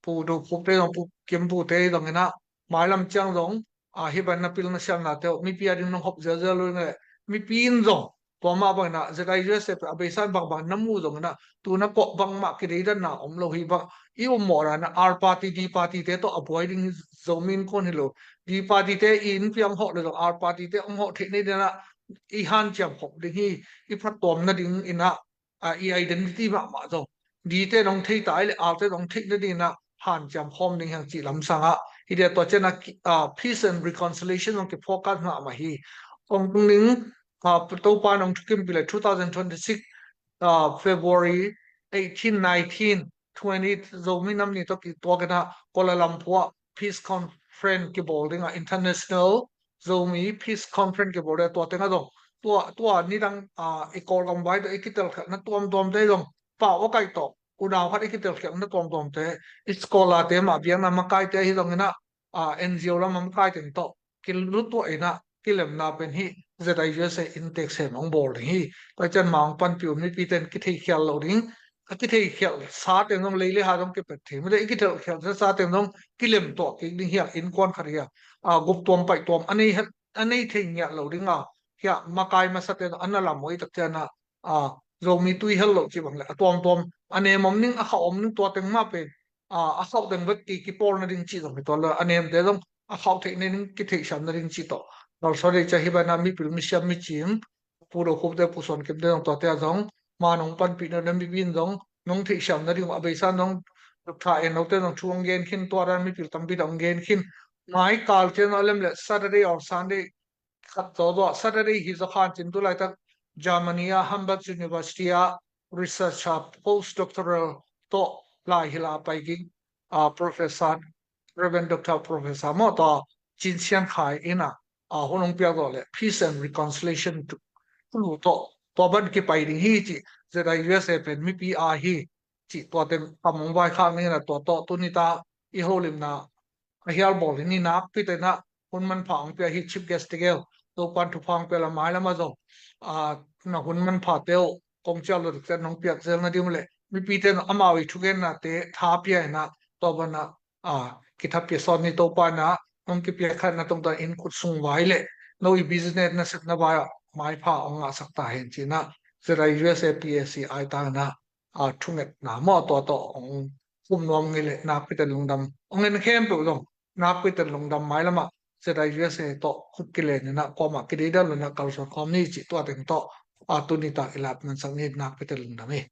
Pu Do Khupte zong, Pu Kim Pute zongina mailam ciang zong a, hih bang na pilna siamnate uh mipi a ding nong hop zelzel uh ding le mipi in zong tua mah bangin a ZIUSA a beisa in bangbang na mu zongin a tu na kawh bangmah kideidanna om lo hi bang i ummawh dan a R party D party te tawh a buai ding hi. Zomi Innkuan hi lo, D party te i innpi a hong hawh le zong R party te hong hawh theih nei ding a i hanciam khop ding hi. I phattuam nading in a a, i identity mahmah zong D te nong thei ta i le R te nong theih nading in a hanciam khawm ding hiang cih lamsang a hi dia tua cian a, a, peace and reconciliation zong kifocus mahmah hi. Ong tung ding, a, Topa nong thukim pi le two thousand twenty-six, a, February eighteen, nineteen, twenty Zomi nam ni tawh kituak in a Kuala Lumpur ah peace conference kibawl ding a international Zomi Peace Conference kibawl ding a tua teng a zong tua, tua nidang, a, i Kawlgam vai tawh i kitelkhialhna tuamtuamte zong pau a kaih tawh unau khat i kitelkhialhna tuamtuamte i scholar te mah biakna makaite ahi zongin a, a, N G O lam a makaite tawh kilutuah in a kilemna pen hi ZIUSA inntek sem hong bawl ding hi. Tua cian ma hong panpih uh mipite in kitheikhial lo ding a kitheikhial sa teng zong lei le ha zong kipet thei mite i kitelkhial sa teng zong kilem tuah kik ding hiang innkuan khat hiang, a, guptuam paihtuam a nei het a nei thei ngiat lo ding a hiang makai masate zong a na lam uh i tak cian a, a, Zomi tui hel lo cih bang le a tuamtuam a nem om ning a khauh om ning tua teng mah pen, a, a khauh teng bek ki kipawl nading cih zong hi tuan lo a nemte zong a khauh theih nading kitheihsiam nading cih tawh Kalsuan ding ciang hi banah mipil, misiam, micim, pu Do Khupte, Pu Suan Kimte zong, tuate ah zong ma nong panpih nop na mipi in zong nong theihsiam nading uh a beisa in zong, duk tha en lote zong thu hong gen khin, tua dan mipil tampi tawh hong gen khin. Mai kal ciang a lem le Saturday or Sunday khat zawzaw, Saturday hi zaw khan cin tu laitak Germany ah Hamburg University ah research ah postdoctoral tawh lai hilh a pai ging, ah, Professor, Reverend Doctor Professor maw, tua Cin Sian Khai in ah, ah, hun hong piak zawh le Peace and Reconciliation tu, tu tawh, tua ban kipai ding hi ci, ZIUSA pen mipi a hi ci, tua tem tam hong vaikhak ning in ah, tua tawh tuni ta i holimna a hial bawl hi ni. Nakpi takin ah hun manpha hong pia hi Chief Guest tegel, Topan thupha hong pia la, mailam ah zong, ah, na hun manphate uh kong cial lo dikte nong piak zel nading uh le, mipite in amau i thugennate tha pia in ah, tua banah, ah, kitha pia sawt ni. Topa in ah nong kipiak khat na tungtawn in khut sung vai le no i business na sepna vai ah maipha hong ngahsak ta hen ci-in ah ZIUSA PAC ai ta in ah, ah, thungetna maw, tua tawh hong pum nuam ngei le nakpi takin lungdam. Hong en khempeuh zong nakpi takin lungdam. Mailam ah ZIUSA tawh khut kilen in ah, kuamah kideidan lo in ah kalsuan khawm ni ci, tua teng tawh, ah, tuni tak i lap mansak ni. Nakpi takin lungdam hi.